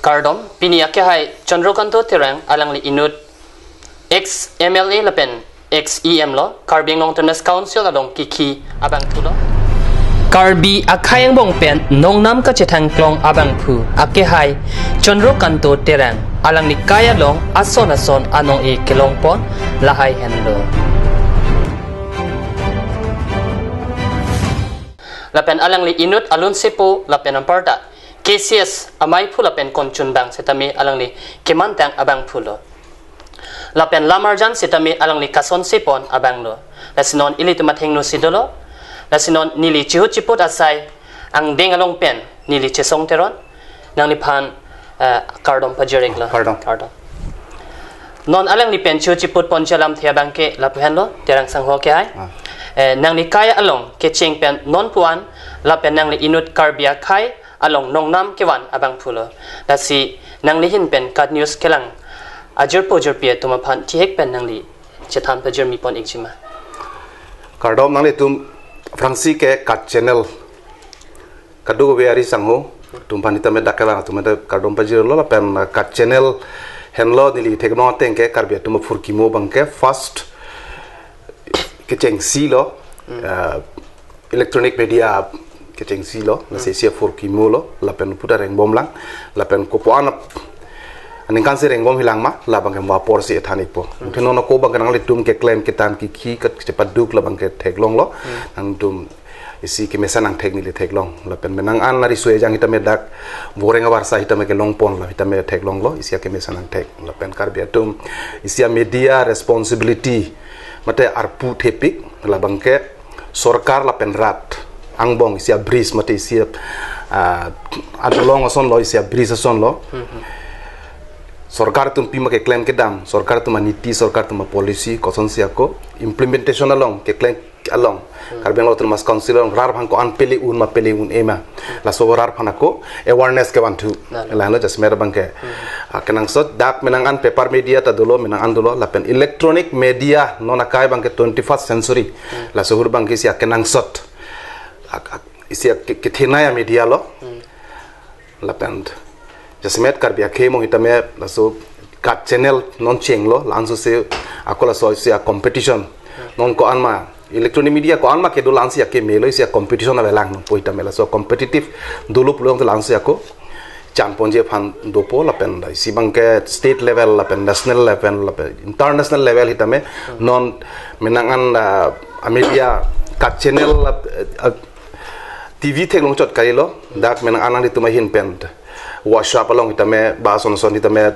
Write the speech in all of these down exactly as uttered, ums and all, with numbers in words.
Kardom, pini akehai Chandrakanta Terang, alangli inut ex M L A lapen ex E M lo, Karbi Anglong Autonomous Council along kikhi abangphu lo. Karbi akhei angbong pen nongnam kachethangklong abangphu akehai Chandrakanta Terang, alangli kai along ason ason anong-e kelongpon lahai henlo. Lapen alangli inut alun sepo lapen anparta K C S amaiphu lapen konchunbang setame alangli kemantang abangphu lo. Lapen lamarjan setame alangli kasonsepon abang lo. Lasi non ilitum athengno si dolo. Lasi non neli chihut chiput asai angdeng along pen neli Chesong Teron. Nangliphan, eh, kardom pajir-iklo. Kardom. Kardom. Non alangli pen chihut chiputpon alamthe abangke lapu henlo, Terang sangho akehai. Ah. Eh, nangli kai along kecheng pen non pu-an, lapen nangli inut Karbi akhei along nongnam kevan abangphu lo. Lasi nangli ahin pen KAT News kelang ajirpo jirpi atum aphan thihek pen nangli chethan pajirmepon-ikji ma? Kardom, nanglitum aphrangsi ke KAT Channel kadokave ari sangho atum aphan hitame dak kelang atum ta kardom pajirlo, lapen, uh, KAT Channel henlo neli theklong ateng ke Karbi atum aphurkimo abangke first kechengsi lo, Hmm. uh, electronic media kechengsi lo, Hmm. lasi isi aphurkimo lo, lapen puta rengbomlang, lapen kopuan ap-, aningkansi rengbom hilang ma, labangke mo aporsi ethan-ikpo. Hmm. Mungkin non ako abangke nanglitum keklem kethan kikhi kat chepaduk labangke theklonglo, Hmm. nangtum isi kemesen angthek neli theklong. Lapen menang an nari sue jang hitame dak boreng abarsa hitame kelongpon la hitame theklonglo, isi akemesen angthek. Lapen Karbi atum isi amedia responsibility mate arpu thepik labangke sorkar lapen rat angbong isi abridge mate isi, ah, adolong asonlo, isi abridge asonlo. Hmm, hmm. Sorkar atum pima keklem kedam, sorkar atum aniti, sorkar atum apolicy, kosonsi ako implementation along keklem along, Hmm. Karbi Anglong Autonomous Council along rat aphan ko-an pele un ma pele un-e ma. Laso rat aphan ako awareness kevanthu. Nah, nah. Lahenlo jasemet abangke. Hmm. Ah, kenangsot dak menang an paper media ta dolo, menang an dolo, lapen electronic media non akai abangke twenty-first century. Hmm. Laso ahut abangke isi akenangsot. Ak-, ak-, isi ak-, ke-, kethenei amedia lo. Hmm. Lapen jasemet Karbi akhei angbong hitame laso KAT Channel non chenglo, la-an sose ako laso isi acompetition. Non ko-an ma electronic media ko-an ma kedo la-ansi akemelo, isi acompetition avelang non pu hitame laso competitive dolo pulote la-ansi ako chanponji aphan dopo, lapen isi abangke state level, lapen national level, lapen international level hitame non menang an, ah, amedia KAT Channel, ah, ah, T V theklong chot kalilo, dak menang an nanglitum ahin pen WhatsApp along hitame, ba son son hitame,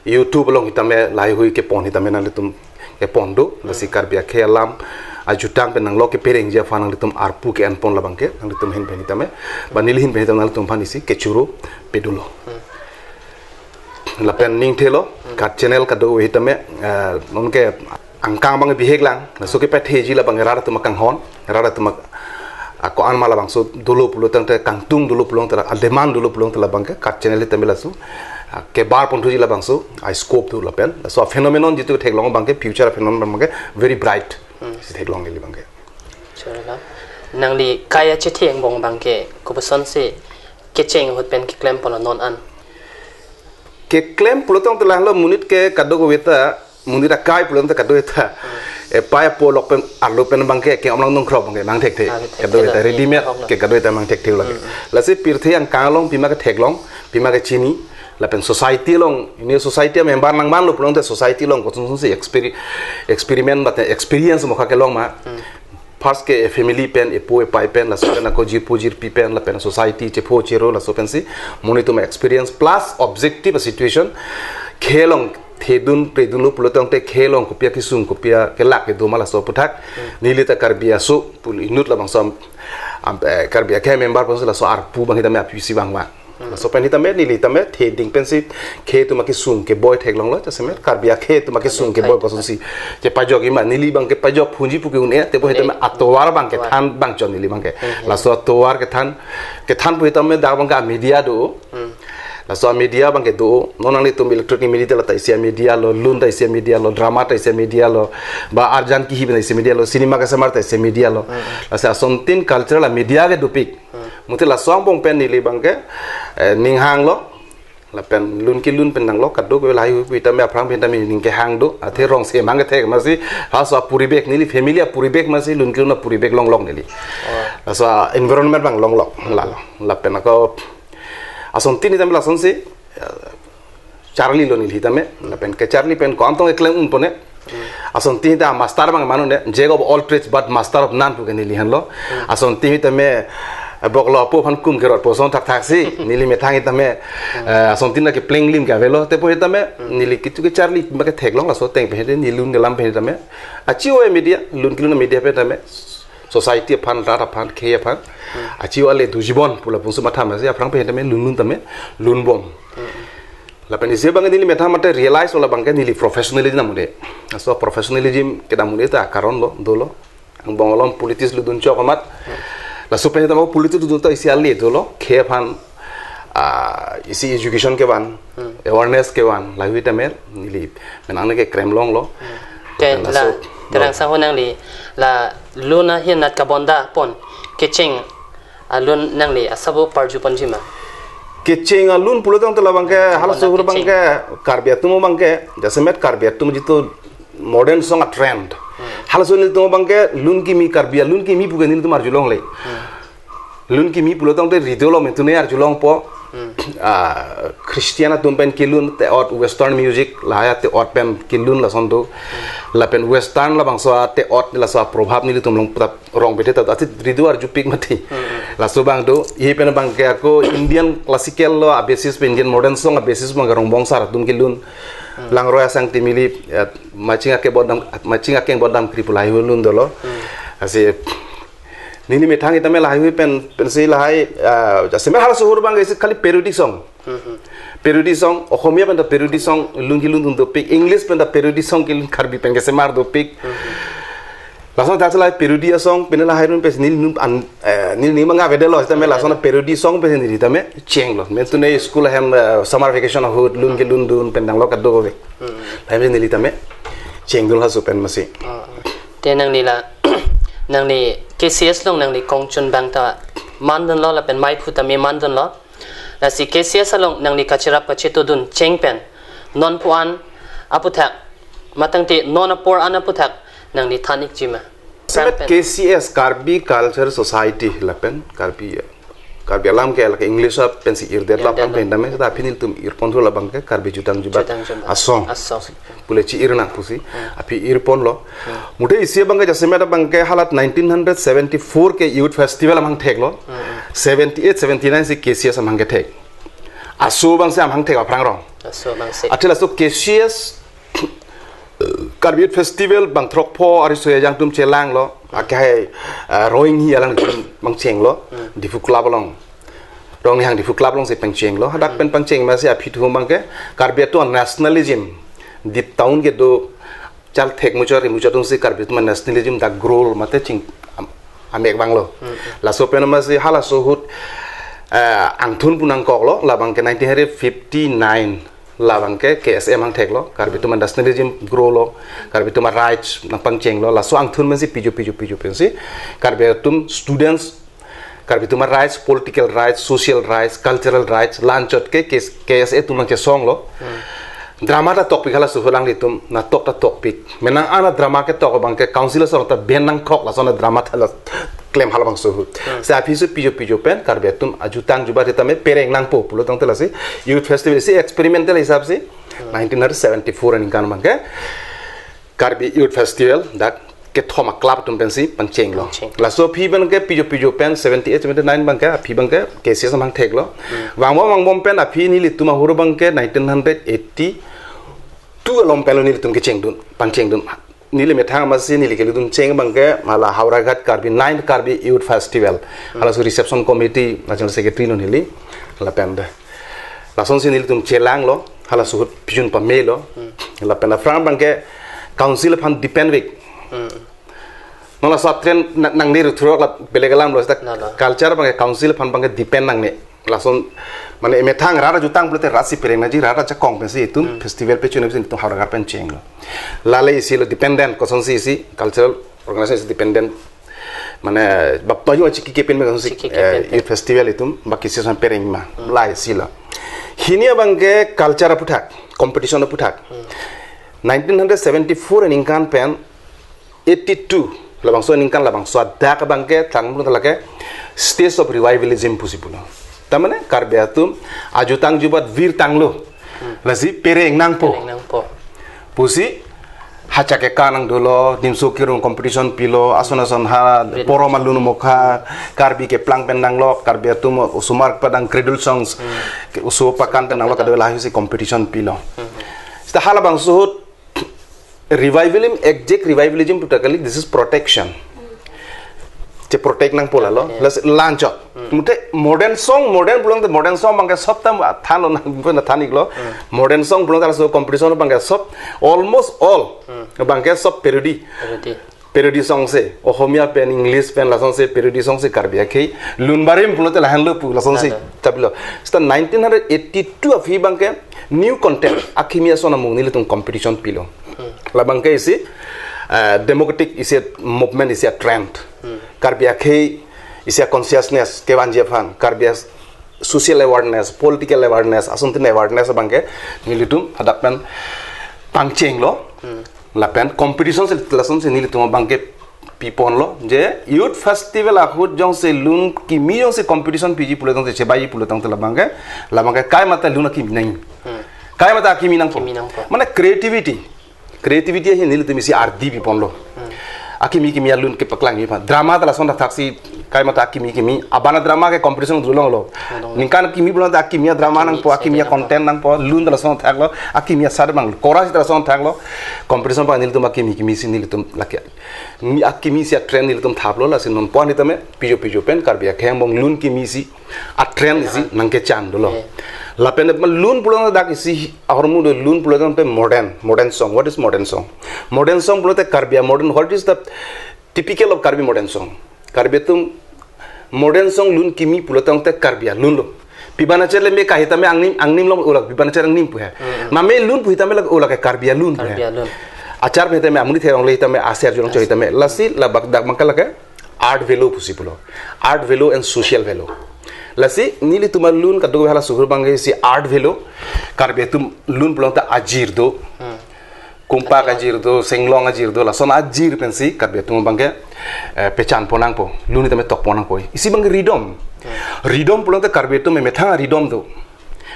YouTube along hitame, laheihui kepon hitame nanglitum kepon do, lasi Karbi akhei alam ajutang pen nanglo keperengji aphan nanglitum arpu ke-enpon labangke, nanglitum ahin pen hitame, ba neli ahin pen hitame nanglitum aphan isi kechoro pedolo. Hmm. Lapen ning thelo, Hmm. KAT Channel kadokave hitame, eh, nonke angkang abang bihek lang, laso kepatheji labang rat atum akanghon, rat atum ak-, ako-an ma labangso dolo pulo tangte kangtung dolo pulo tangte, a-demand dolo pulo tangte labangke KAT Channel hitame laso, ah, kebar ponthuji labangso, a-scope do lapen. Laso phenomenon jitu theklong abangke future phenomenon abangke very bright. Hmm. Si theklong neli abangke. Chorla. Nangli kai achethe angbong abangke kopusonsi kecheng ahut pen keklem ponlo non an? Keklem pulo tangte lahenlo monit ke kadokave ta, monit akai pulo tangte kadokave ta. Hmm. Epai apo lok pen arlo pen abangke ke-om lang nongkrok abangke mang thekthe. Ah, thekthe. Kadokave ta la, readymade, hmm, ke kadokave ta mang thekthe lake. Hmm. Lasi pirthe angkang along pima ketheklong, pima kechini, lapen society along, ini society amember nangvanlo pulo tangte society along kosonsi experi-, experiment mate experience mokha kelong ma. Hmm. First ke family pen, epo epai pen, laso pen ako jirpo jirpi pen, lapen society chepho chero, laso pensi monit atum experience plus objective situation, khei along thedun predunlo pulo tangte khei along kopi akesung, kopi akelak kedo ma laso aputhak. Hmm. Neli ta Karbi aso pul inut labangso am, am, eh, Karbi akhei amember ponsi laso arpu abang hitame apisi vangvang. Hmm. Laso pen hitame neli tame theding pensi khei atum akesung keboi theklonglo, jasemet Karbi akhei atum akesung keboi kosonsi chepajok-i ma, neli abangke pajok phunji pu ke-un-e, tebon hitame, eh, atovar abangke, atovar, than abang chon neli abangke. Hmm, hmm. Laso atovar kethan, kethan pu hitame dak abangke amedia do. Hmm. Laso amedia abangke do, non nanglitum electronic media la ta isi amedia lo, lun ta isi amedia lo, drama ta isi amedia lo, ba arjan kihi pen isi amedia lo, cinema kesemar ta isi amedia lo. Hmm, hmm. Lasi asontin cultural amedia ke dopik. Hmm. Mate laso angbong pen neli abangke, eh, ninghanglo. Lapen lun kelun pen nanglok kadokave lahai hui hui tame aphrang pen tame ning kehang do. Athe rong se mang kethek masi, halaso apuribek neli family apuribek masi, lun kelun apuribek longlok neli. Laso environment abang longlok, lalo. Lapen ako asontin tame lasonsi, eh, charlilo neli tame. Lapen kecharli pen ko-an tong keklem un pone. Asontin ta master abang manu ne, Jack of all trades but master of none pu ke neli henlo. Asontin tame, eh, boklo apo aphan kum kerot po song thakthak si, neli methang tame, eh, asontin na kepleng lim ke avelo, tepo tame, neli kitu kecharli ma ketheklong laso ateng pen neli lun kelam pen tame. Achi o media, lun kelun media pen tame, society aphan, rat aphan, khei aphan. Achi o ale dujibon pu lapuson matha masi aphrang pen tame, lun lun tame, lun bom. Lapen isi abang neli methang mate realize lo abang ke neli professionalism amude. Laso professionalism kedam amude ta karon lo, dolo. Angbong along politics ludun chok amat. Laso pen tame politics ludun ta isi ale dolo. Khei aphan, ah, isi education kevan, awareness kevan, lahai hui tame neli menang ne keklem longlo. Ke Lapen la laso, terang no. Saho nangli la lun ahin nat kabonda pon kecheng alun nangli asabo parju ponji ma? Kecheng alun pulo tangte labang ke, Kabonda halaso ahut abang kecheng. Ke Karbi atum abang ke, jasemet Karbi atum jitu modern song a trend. Halaso nelitum abang ke lun kimi, Karbi alun kimi pu ke nelitum arjulongle. Lun kimi pulo tangte ridolo mentune arjulongpo. Ah, Christian atum pen kelun te-ot, western music lahai te-ot pen kelun lason do. Lapen western labangso a te-ot laso a probhab nelitum along puta rong bete ta ati ridu arjupik mati. Laso abang do, isi pen abang ke ako Indian classical lo a basis pen Indian modern song a basis abang ke Rongbong sar atum kelun. Langroi asang timili, eh, Maching Akeng Bodam, Maching Akeng Bodam Kri pu lahai hui lun dolo. Lasi neli methang tame lahai hui pen, pensi lahai, eh, jasemet halaso ahut abang ke isi khali parody song. Parody song, Oxomiya pen ta parody song, lun kelun dun dopik, English pen ta parody song kelun Karbi pen kesemar dopik. Lason ta selai parody asong, pen lahai run pes neli num an, eh, neli ning manga vedelo, tame lason parody song pen neli tame chenglo. Mentune school ahem, eh, summer vacation ahut, lun kelun dun, pen nanglok kadokave. Tame neli tame chengdun halaso pen masi. Ah, ah. Te nangli la, nangli K C S along nangli kongchun abang ta mandunlo lapen maiphu tame mandunlo. Lasi K C S along nangli kachirap kachetodun cheng pen, non pu-an aputhak, matangte non apor an aputhak, nangli than-ikji ma? Semet Pen. K C S, Karbi Culture Society lapen Karbi, Karbi alam ke, lake English a pensi irdet la Irdet aphan la. Pen tame ta aphi nelitum irpon thu labang ke Karbi Jutang Jubat Jutang Jubat. Asong. Asong. Pule chi-ir nang pusi. Aphi irponlo. Mute isi abang ke jasemet abang ke halat nineteen hundred seventy-four ke Youth Festival amang theklo. Seventy-eight, seventy-nine si K C S amang kethek. Aso abang si amang thek aphrang rong. Aso abang si. Athe laso K C S Karbi Youth Festival bang throkpho ari soya jang atum chelanglo. Ake hai, eh, Roing hi alang atum pangchenglo. Diphu Club along. Rongnihang Diphu Club alongsi pangchenglo. Hadak pen pangcheng masi aphi thu abang ke Karbi atum nationalism. Dip town kedo chal thek muchot ri muchot atumsi Karbi atum nationalism dak grow mate ching am-, amek abanglo. Laso pen masi halaso ahut, eh, angthun pu nangkoklo, labang ke nineteen fifty-nine labang ke K S A amang theklo, Karbi atum nationalism grow lo, Karbi atum rights nangpangchenglo, laso angthun pensi piju piju piju pensi Karbi atum students, Karbi atum rights, political rights, social rights, cultural rights, la-anchot ke K S A atum nangchesonglo. Drama ta tokpik halaso ahut alanglitum, natok ta tokpik. Menang ana drama ketok abang ke council asor ta ban nangkok lason a drama thala klem halabangso ahut. Si aphi si piju piju pen Karbi atum ajutang jubat tame pereng nangpo pulo tangte lasi Youth Festival si experimental hisap si nineteen seventy-four aningkan abang ke Karbi Youth Festival dak kethom a club atum pensi pangchenglo. Pangcheng. Laso aphi abang ke piju piju pen seventy-eight seventy-nine abang ke aphi abang ke K C S amang theklo. Vangbom vangbom pen aphi nelitum ahut abang ke nineteen eighty-two along penlo nelitum kechengdun, pangchengdun. Neli methang masi neli kelidun cheng abang ke hala Howraghat Karbi ninth Karbi Youth Festival. Halaso reception committee national secretary lo neli. Lapen de. Lasonsi nelitum chelanglo, halaso ahut pijun pamelo. Lapen aphrang abang ke council aphan depend vek. Non laso trend na-, nangne ru thurok la beleg alamlo seta. Nalo. Culture abang ke council aphan abang ke depend nangne. Lason mane emethang rat ajutang pulote rat si pereng nangji, rat ajakong pensi itum festival pechun pensi itum Howraghat pen chenglo. Lale isi lo dependent, kosonsi isi cultural organization isi dependent. Mane bap-, baju achiki kepen me kosonsi, Chiki kepen eh, pen. Youth festival itum baki season pereng ma. Lai isi lo. Hini abangke culture aputhak, competition aputhak. Nineteen hundred seventy-four aningkan pen eighty-two labangso aningkan labangso adak abangke tanglo lake stage of revivalism pusi pulo. Tamane Karbi atum ajutang jubat vir tanglo. Lasi pereng nangpo. Pereng nangpo. Pusi hachak ke kanang dolo, nimso kirung competition pilo, ason ason ha, Great. Porom alun mokha, Karbi keplang pen nanglok, Karbi atum osomar padang cradle songs, ke oso pakan pen nanglok kadoi lahai si competition pilo. Sita halabangso ahut revivalism, exact revivalism puta kali, this is protection. Che protect nangpo lalo. Yeah. Las lanchot. Mute modern song, modern pulang te modern song abangke sob tam than lo nang pun than iklo. Modern song pulang te laso competition abangke sob almost all. Abangke sob parody. Parody. Parody song si. Ohomia pen English pen lasonsi parody song si Karbi akhei. Lun barim pulang te lahenlo pu lasonsi. Lalo. Tabilo. Sita nineteen hundred eighty-two aphi abangke new content. Akimi ason amung nelitum competition pilo. Labangke isi, eh, democratic isi movement isi trend. Karbi akhei isi consciousness kevanji aphan, Karbi as-, social awareness, political awareness, ason tin awareness abangke nelitum hadak pen pangchenglo. Lapen competition si lasonsi nelitum abangke piponlo je youth festival ahut jongsi lun kimi jongsi competition piji pulo tangte chebai pulo tangte labangke, labangke kai mate lun akimi nang. Kai mate akimi nangpo. Akimi nangpo. Mane creativity. Creativity ahin nelitum isi ardi piponlo. Akimi kimi alun kepaklang mi aphan. Drama ta lason thaksi kai mate akimi kimi. Abana drama ke competition dulonglo. Dulong. Ningkan kimi pulang ta akimi drama nangpo, akimi content nangpo, lun ta lason thaklo, akimi asar bang. Chorus ta lason thaklo. Competition pa nelitum akimi kimi si nelitum lake. Ni akimi si trend nelitum thaplo lasi non pon nelitum pijo pijo pen Karbi akhei angbong lun kimi si a trend isi nangkechan dolo. Yeah. Lapen ma lun pulang dak isi ahormu do lun pulang te modern, modern song. What is modern song? Modern song pulang te Karbi modern. What is the typical of Karbi modern song? Karbi atum modern song lun kimi pulang te Karbi alun lo. Pibana cher le me kahita me angnim angnim lo ulak pibana cher angnim pu he. Mame lun pu hita me lak ulak Karbi alun pu he. Karbi alun. Achar pu hita me amuni therong le hita me aser jurong cho hita me. Lasi labak dak mangkal lake. Art value pusi pulo. Art value and social value. Lasi nelitum alun kadokave hala suhur abangke si art value. Karbi atum lun pulang ta ajir do. Kumpak ajir do, senglong ajir do, lason ajir pensi Karbi atum abangke, eh, pechan pon nangpo. Lun ita me tok pon nangpo. Isi abangke ridom. Ridom pulang ta Karbi atum me methang ridom do.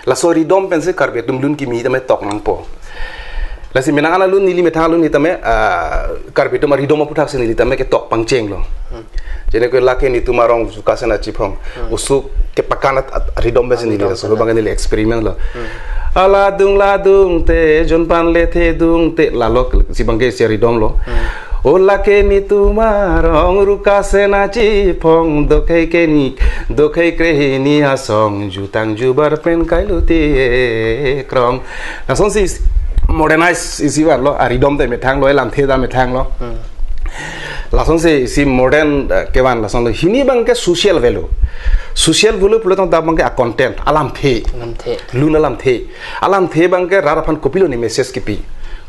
Laso ridom pensi Karbi atum lun kimi tame tok nangpo. Lasi menang ana lun neli methang lun neli tame, ah, Karbi atum aridom aputhak si neli tame ketok pangchenglo. Jene ko lake netum arong rukasen achiphong. Oso kepakan at, at ridom pensi neli. Ridom laso abangke neli experiment lo. Aladung ladung te jonpan lethe dung te lalok si abangke si ridom lo. O lake netum arong rukasen achiphong dokhei keni dokhei krehini asong jutang jubar pen kailo te krong. Lasonsi modernize isi vanlo, aridom te methanglo, elamthe ta methanglo. Lasonsi isi modern, eh, kevan lasonlo. Hini abangke social value. Social value pulo tong ta abangke a content, alamthe. Alamthe. Lun alamthe. Alamthe abangke rat aphan kopilo ne message kipi.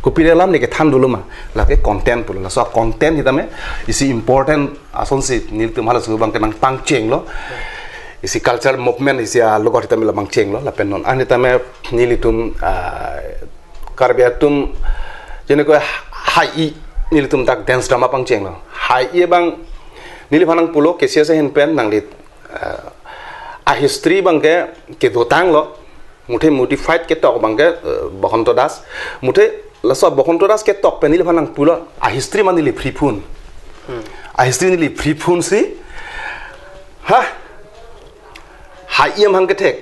Kopilo alam ne kethan dolo ma. Lake content pulo. Laso content hitame isi important asonsi nelitum hala suhur abangke nangpangchenglo. Isi culture movement isi alogor hitame la pangchenglo. Lapen non an hitame nelitum, ah, Karbi atum jene ko hai-i nelitum dak dance drama pangchenglo. Hai-i abang neliphan nangpulo K C S ahin pen nangli, ah, a history abangke kedotanglo. Muthe modified ketok abangke, eh, Bokhonto Das. Muthe laso Bokhonto Das ketok pen neliphan nangpulo a history ma neli free phone. A history neli free phone si. Ha. Hai-i amahang kethek.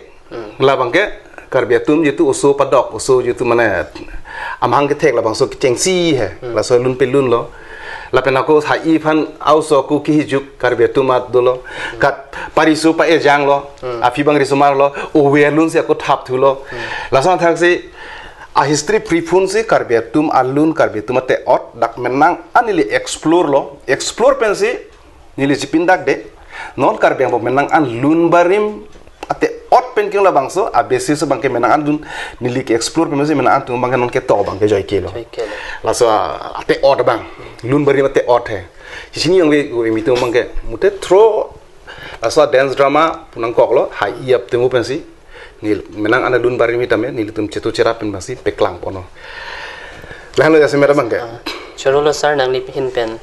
Labangke Karbi atum jitu oso padok, oso jitu mane amahang kethek labangso kechengsi he. Laso lun pelun lo. Lapen ako hai-i aphan a-oso ako kihijuk Karbi atum at dolo. Kat pariso pa-ejang lo. Aphi abang riso mar lo. Owe alun si ako thap thulo. Lason thaksi a history free phone si Karbi atum alun Karbi atum ate-ot dak menang an neli explore lo. Explore pensi neli chipindak de. Non Karbi angbong menang an lun barim ate-ot pen keng labangso a basis abangke menang an dun neli ke explore pen si menang an tung abangke non ketok abangke joike lo. Joike lo. Laso a, ate-ot abang. Lun barim ate-ot he. Sisini yang we, we mitung abangke muthe through laso dance drama pu nangkoklo hai-i ap temu pensi. Neli menang an alun barim hitame nelitum chetu cherap pen bangsi peklang ponlo. Lahenlo jasemet abang ke. Ah, chorolo sir, nangli ahin pen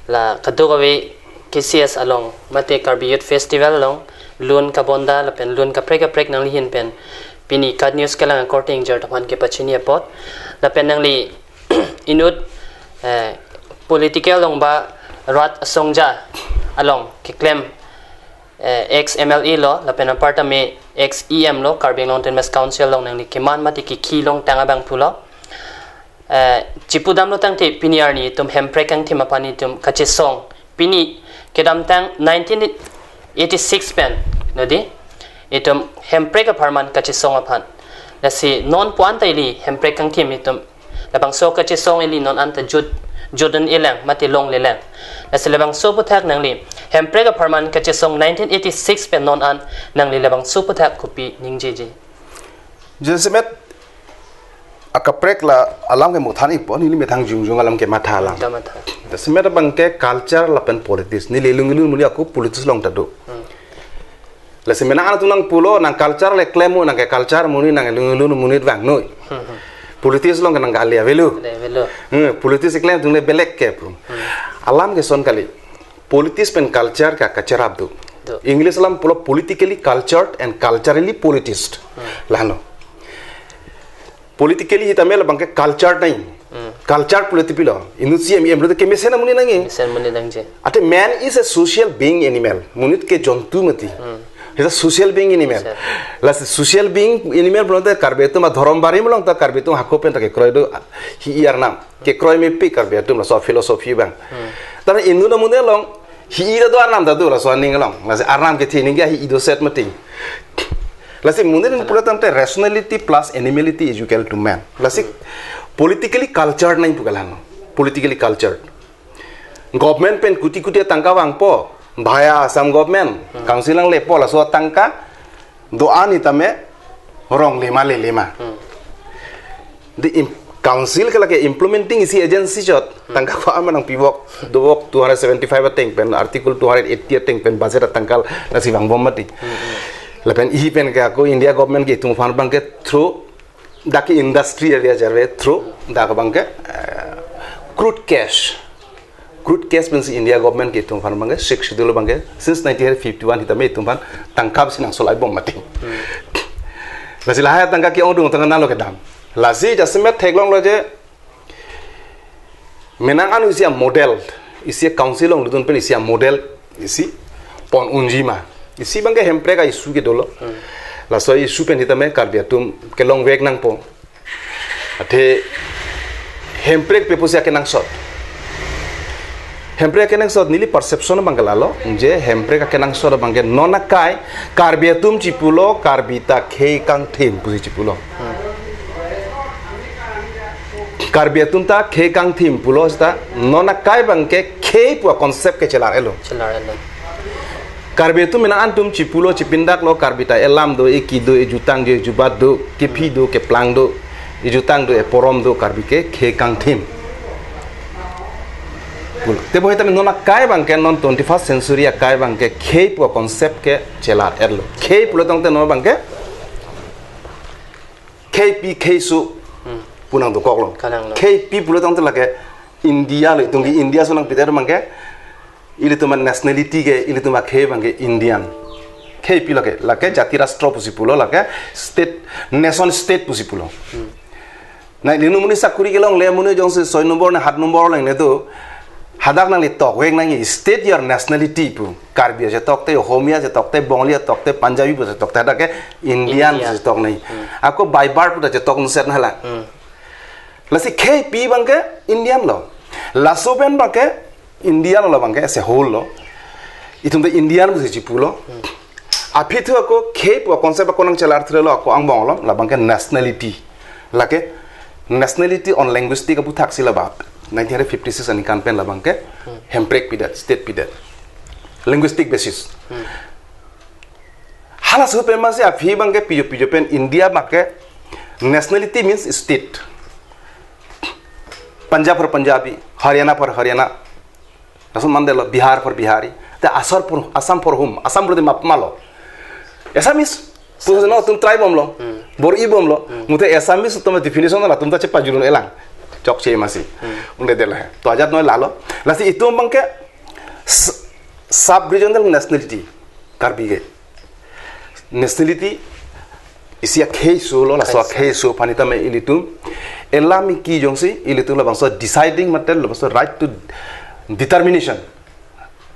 la kadokave K C S along mate Karbi Youth Festival along lun kabonda lapen lun kaprek kaprek nangli ahin pen pini KAT News kelang akorte ingjir atum aphan kepachini apot lapen nangli inut, eh, political along ba rat asongja along keklem, eh, ex M L A lo lapen apartame ex E M lo, Karbi Anglong Autonomous Council along nangli keman mate kekhi along tang abang pulo. Eh, chipudamlo tangte pini arni itum hemprek kangthim aphan itum kachesong. Pini kedamtang nineteen eighty-six pen, no di, itum hemprek apharman kachesong aphan. Lasi non puan ta ili hemprek kangthim itum labangso kachesong ili non an ta jut, jutdun-elang mate longlelang. Lasi labangso aphuthak nangli hemprek apharman kachesong nineteen eighty-six pen non an nangli labangso aphuthak kopi ningjeje? Jasemet akaprek la alam ke muthan ipo, neli methang jongjong alam kematha alam. Kamatha. Jasemet abang ke culture lapen politics. Neli lung lung muni ako politics along ta do. Hmm. Lasi menang an atum nangpulo, nang culture le klem mo, nang ke culture muni, nang lung lung muni vang noi. Hmm, hmm. Politics along ke nang kali avelo. Avelo. Hmm, politics klem atum le belek ke pu. Hmm. Alam ke son kali. Politics pen culture ke kacherap do. Do. English alam pulo politically cultured and culturally politicized. Hmm. Lahenlo. Politically hitame labang ke cultured nai. Hmm. Cultured politics lo. Inut C M M lo te kemesen amonit nangji. Mesen amonit nangji. Athe man is a social being animal. Monit ke jontu mati. Hmm. He's a social being animal. Social. Lasi social being animal pulote Karbi atum adhorom barim along ta Karbi atum hako pen ta kekroi do. Hi-i arnam. Kekroi mepik Karbi atum laso philosophy abang. Hmm. Tapi inut amonit along hi-i ta do arnam ta do laso aning along. Lasi arnam kethe ningje hi-i do set mati. Lasi monit pulo tangte rationality plus animality is equal to man. Lasi politically cultured nai pu ke lahenlo. Politically cultured. Government pen kuti kuti tangka vangpo. Bhaya Assam government, hmm, council nanglepo laso tangka do-an hitame rong lima le lima. Hmm. The im-, council ke lake implementing isi agency chot. Hmm. Tangka ko ama nangpivok, dovok two hundred seventy-five ateng pen, article two hundred eighty ateng pen budget atangka lasi vangbom mati. Hmm, hmm. Lapen ihi pen ke ako India government ke itum aphan abang ke through dak ke industry area jarve through dak abang ke, eh, crude cash. Crude cash pensi India government ke itum aphan abang ke Sixth Schedule abang ke since nineteen fifty-one hitame itum aphan tangka si nangsolai bom mati. Hmm. Lasi lahai tangka ke-ongdung tangka nalo kedam. Lasi jasemet theklonglo je menang an isi a-model, isi a-council along dodun pen isi a-model isi pon unji ma. Isi abang ke hemprek a-issue ke dolo. Hmm. Laso issue pen hitame Karbi atum kelongvek nangpo. Athe hemprek pen pusi akenangsot. Hemprek akenangsot neli perception abang ke lalo, je hemprek akenangsot abang ke non akai Karbi atum chipulo, Karbi ta khei kangthim pusi chipulo. Hmm. Karbi atum ta khei kangthim pulo seta non akai abang ke khei pu a-concept ke chelar-etlo. Chelar-etlo. Karbi atum menang an atum chipulo chipindaklo Karbi ta elam do, eki do, ejutang do, ejubat do, kephi do, keplang do, ejutang do, eporom do, Karbi ke khei kangthim. Pulo. Tebonta non akai abang ke non twenty-first century akai abang ke khei pu a-concept ke chelar-etlo. Khei pulo tangte non abang ke kheipi kheiso, hmm, pu nangdokoklo. Kananglo. Kheipi pulo tangte lake India lo, itum ke India so nangpidet abang ke ilitum a-nationality ke, ilitum akhei abang ke Indian. Kheipi lake, lake jati rastro pusi pulo, lake state, nation state pusi pulo. Hmm. Nai, neli amonit sakuri kelongle amonit jongsi soi nombor ne hat nombor lengle do, hadak nangli tokvek nangji, state your nationality pu. Karbi achetok te, Ohomia achetok te, Bongali achetok te, Punjabi pu achetok te, hadak ke Indian, India, achetok nai. Hmm. Ako by birth pu ta achetok nusat nanglang. Hmm. Lasi kheipi abang ke Indian lo. Laso pen abang ke Indian lo abang ke as a whole lo. Itum ta Indian pusi chipulo. Hmm. Aphi thu ako khei pu a-concept ako nangchelar-etlo ako angbong lo, labang ke nationality. Lake nationality on linguistic aputhak si laba. Nineteen fifty-six aningkan pen labang ke, hmm, hemprek pidet, state pidet. Linguistic basis. Hmm. Halaso pen masi aphi abang ke pijo pijo pen India abang ke nationality means state. Punjab for Punjabi, Haryana for Haryana. Lason mandelo Bihar for Bihari. Te Assam for, Assam for whom? Assam pulote mapmalo. Assamese. Puso no atum tribe bomlo. Hmm. Bor-i bomlo. Hmm. Mute Assamese atum definition latum ta chepajulun-e lang. Chokche masi. Hmm. Un'edet lahe. To ajat noi lalo. Lasi itum abangke s-, sub-regional nationality. Karbi ke. Nationality isi akhei solo, laso akhei so aphan tame ilitum elam iki jongsi ilitum labangso deciding mate labangso right to determination.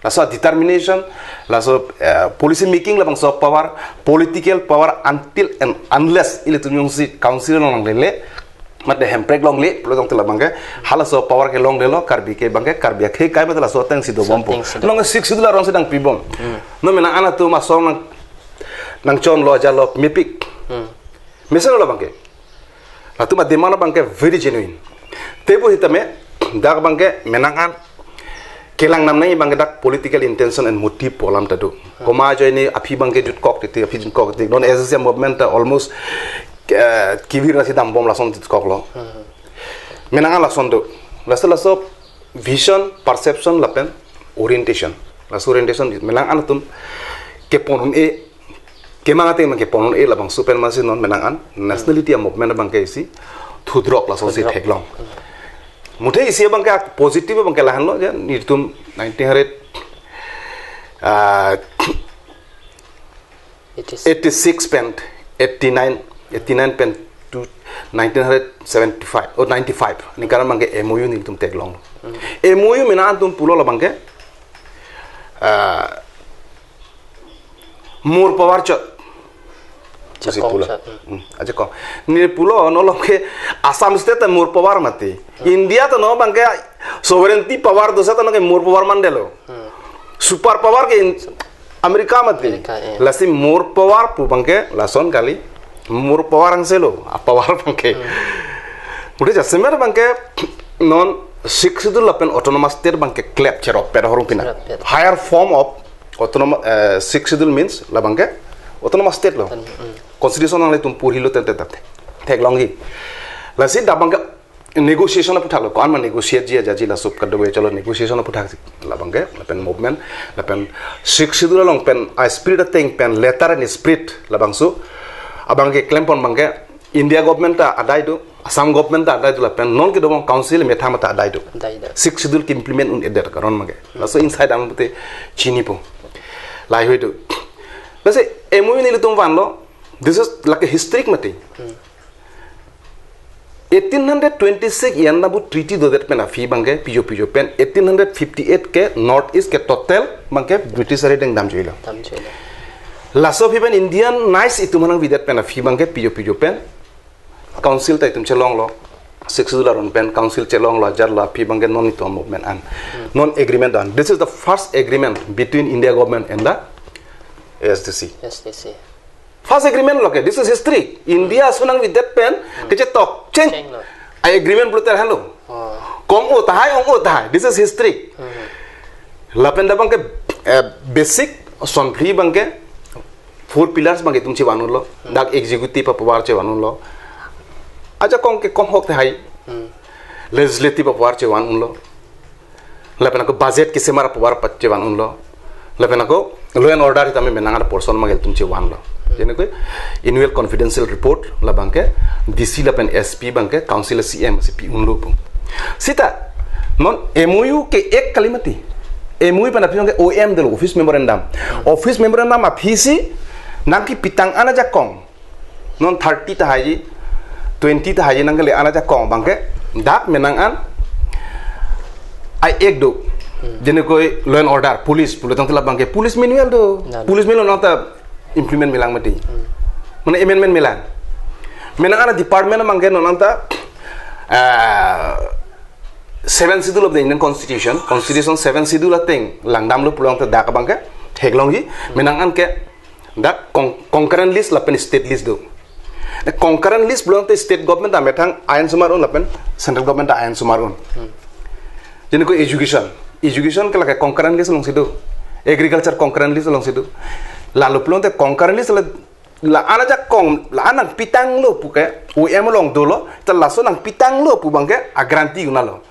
Laso determination, laso, eh, policy making labangso power, political power until and unless ilitum jongsi council along lele, mate hemprek longle, pulo tangte labangke, halaso power kelonglelo, Karbi ke abangke, Karbi akhei kai mate laso atengsi dobompo. Atengsi do. Nong Sixth Schedule aron si nangpibom. Hmm. No mena ana tu masong nang, nangchonlo ajatlo mepik. Hmm. Mesen lo abangke. Latum ademand abangke very genuine. Tebur sitame, dak abangke mena an kelang namnai abangke dak political intention and motive pu alam ta do. Komat ajoine aphi abangke jutkok titi, aphi jutkok titi. Non S S C movement ta almost, eh, kivir nasi dambom lason jutkoklo. Hmm. Mena an lason do. Laso laso vision, perception lapen orientation. Laso orientation mena an atum kepon-un-e, kemang ateng abang kepon-un-e labangso pen masi non mena an nationality a-movement abangke isi thudrok lasonsi Thudrok. theklong. Mute isi abangke positive abangke lahenlo je nelitum nineteen hundred, ah, Eighty-six. eighty-six pen eighty-nine, eighty-nine pen to nineteen seventy-five or ninety-five. Aningkan abangke M O U nelitum theklong. Hmm. M O U mena an atum pulo labangke, ah, more power chot. Ajakong Pusi pulo. chot, hmm. Hmm, ajakong. Ne pulo no labangke Assam State ta more power mati. Hmm. India ta no abangke sovereignty power do seta no ke more power mandetlo. Hmm. Super power ke in-, America mati. America, eh. Lasi more power pu abangke lason kali. More power angselo, a-power abangke. Hmm. Mute jasemet abangke non Sixth Schedule lapen Autonomous State abangke klep cherop pet ahormu pina. Cherop pet. Higher form of autonomous, eh, Sixth Schedule means labangke Autonomous State lo. Auton-, hmm. Constitution nanglitum purhilo tente tate. Theklongji. Lasi dak abangke negotiation aputhak lo, ko-an ma negotiate ji ajaji laso kadokave cholo negotiation aputhak si labangke, lapen movement, lapen Sixth Schedule along pen a-spirit ateng pen letter and spirit labangso, abangke klempon abangke India government ta adai do, Assam government ta adai do lapen non kedo abang council methang ta adai do. Adai do. Sixth Schedule ke-implement un-edet karon abangke. Laso inside ang pute chinipo. Lahai hui do. Lasi M O U nelitum vanlo, this is like a history mati. Hmm. Eighteen hundred twenty-six Iyandabu Treaty dodet pen aphi abangke pijo pijo pen eighteen hundred fifty-eight ke North East ke total abangke British ari deng damjuilo. Damjuilo. Laso aphi pen Indianize itum aphan nangvedet pen aphi abangke pijo pijo pen council ta itum chelonglo. Sixth Schedule aron pen council chelonglo, ajarlo aphi abangke non itum movement an. Hmm. Non agreement an. This is the first agreement between India government and the A S D C. A S D C. First agreement lo ke, this is history. India aso nangvedet pen, Hmm. kechetok, cheng. Chenglo. A-agreement pulote lahenlo. Oh. Kong-o tahai, ong-o tahai. This is history. Hmm. Lapen dak abangke, eh, basic, sonphli abangke, four pillars abangke itum chevan unlo. Hmm. Dak executive power chevan unlo. Ajakong ke konghok tahai. Hmm. Legislative power chevan unlo. Lapen ako budget kesemar apovar pa chevan unlo. Lapen ako law and order tame menang ada portion abangke itum chevanlo. Jene ko annual confidential report labangke D C lapen S P abangke council C M si pi unlo pu. Seta non M O U ke ek kali mati. M O U pen aphi abangke O M dolo, office memorandum. Office memorandum aphi si nangkepitang an ajakong. Non thirty tahai ji, twenty tahai ji nangkele an ajakong abangke, dak menang an, ai ek do. Hmm. Jene ko law and order, police, pulo tangte labangke, police manual do. Nang. Police manual nangta implement melang mati. Hmm. Mane amendment melang. Menang an department abangke non nangta, ah, Seventh Schedule of the Indian Constitution, Constitution Seventh Schedule ateng langdamlo pulo tangte dak abangke, theklongji, menang an ke, dak con-, concurrent list lapen state list do. Na concurrent list pulo tangte state government ta methang ain sumar un lapen central government ta ain sumar un. Hmm. Jene ko education. Education ke lake concurrent list alongsi do. Agriculture concurrent list alongsi do. Lalu pulo tangte concurrent list la, la an ajakong, la an nangpitanglo pu ke, O M along dolo, ta laso nangpitanglo pu abangke, a guarantee unalo.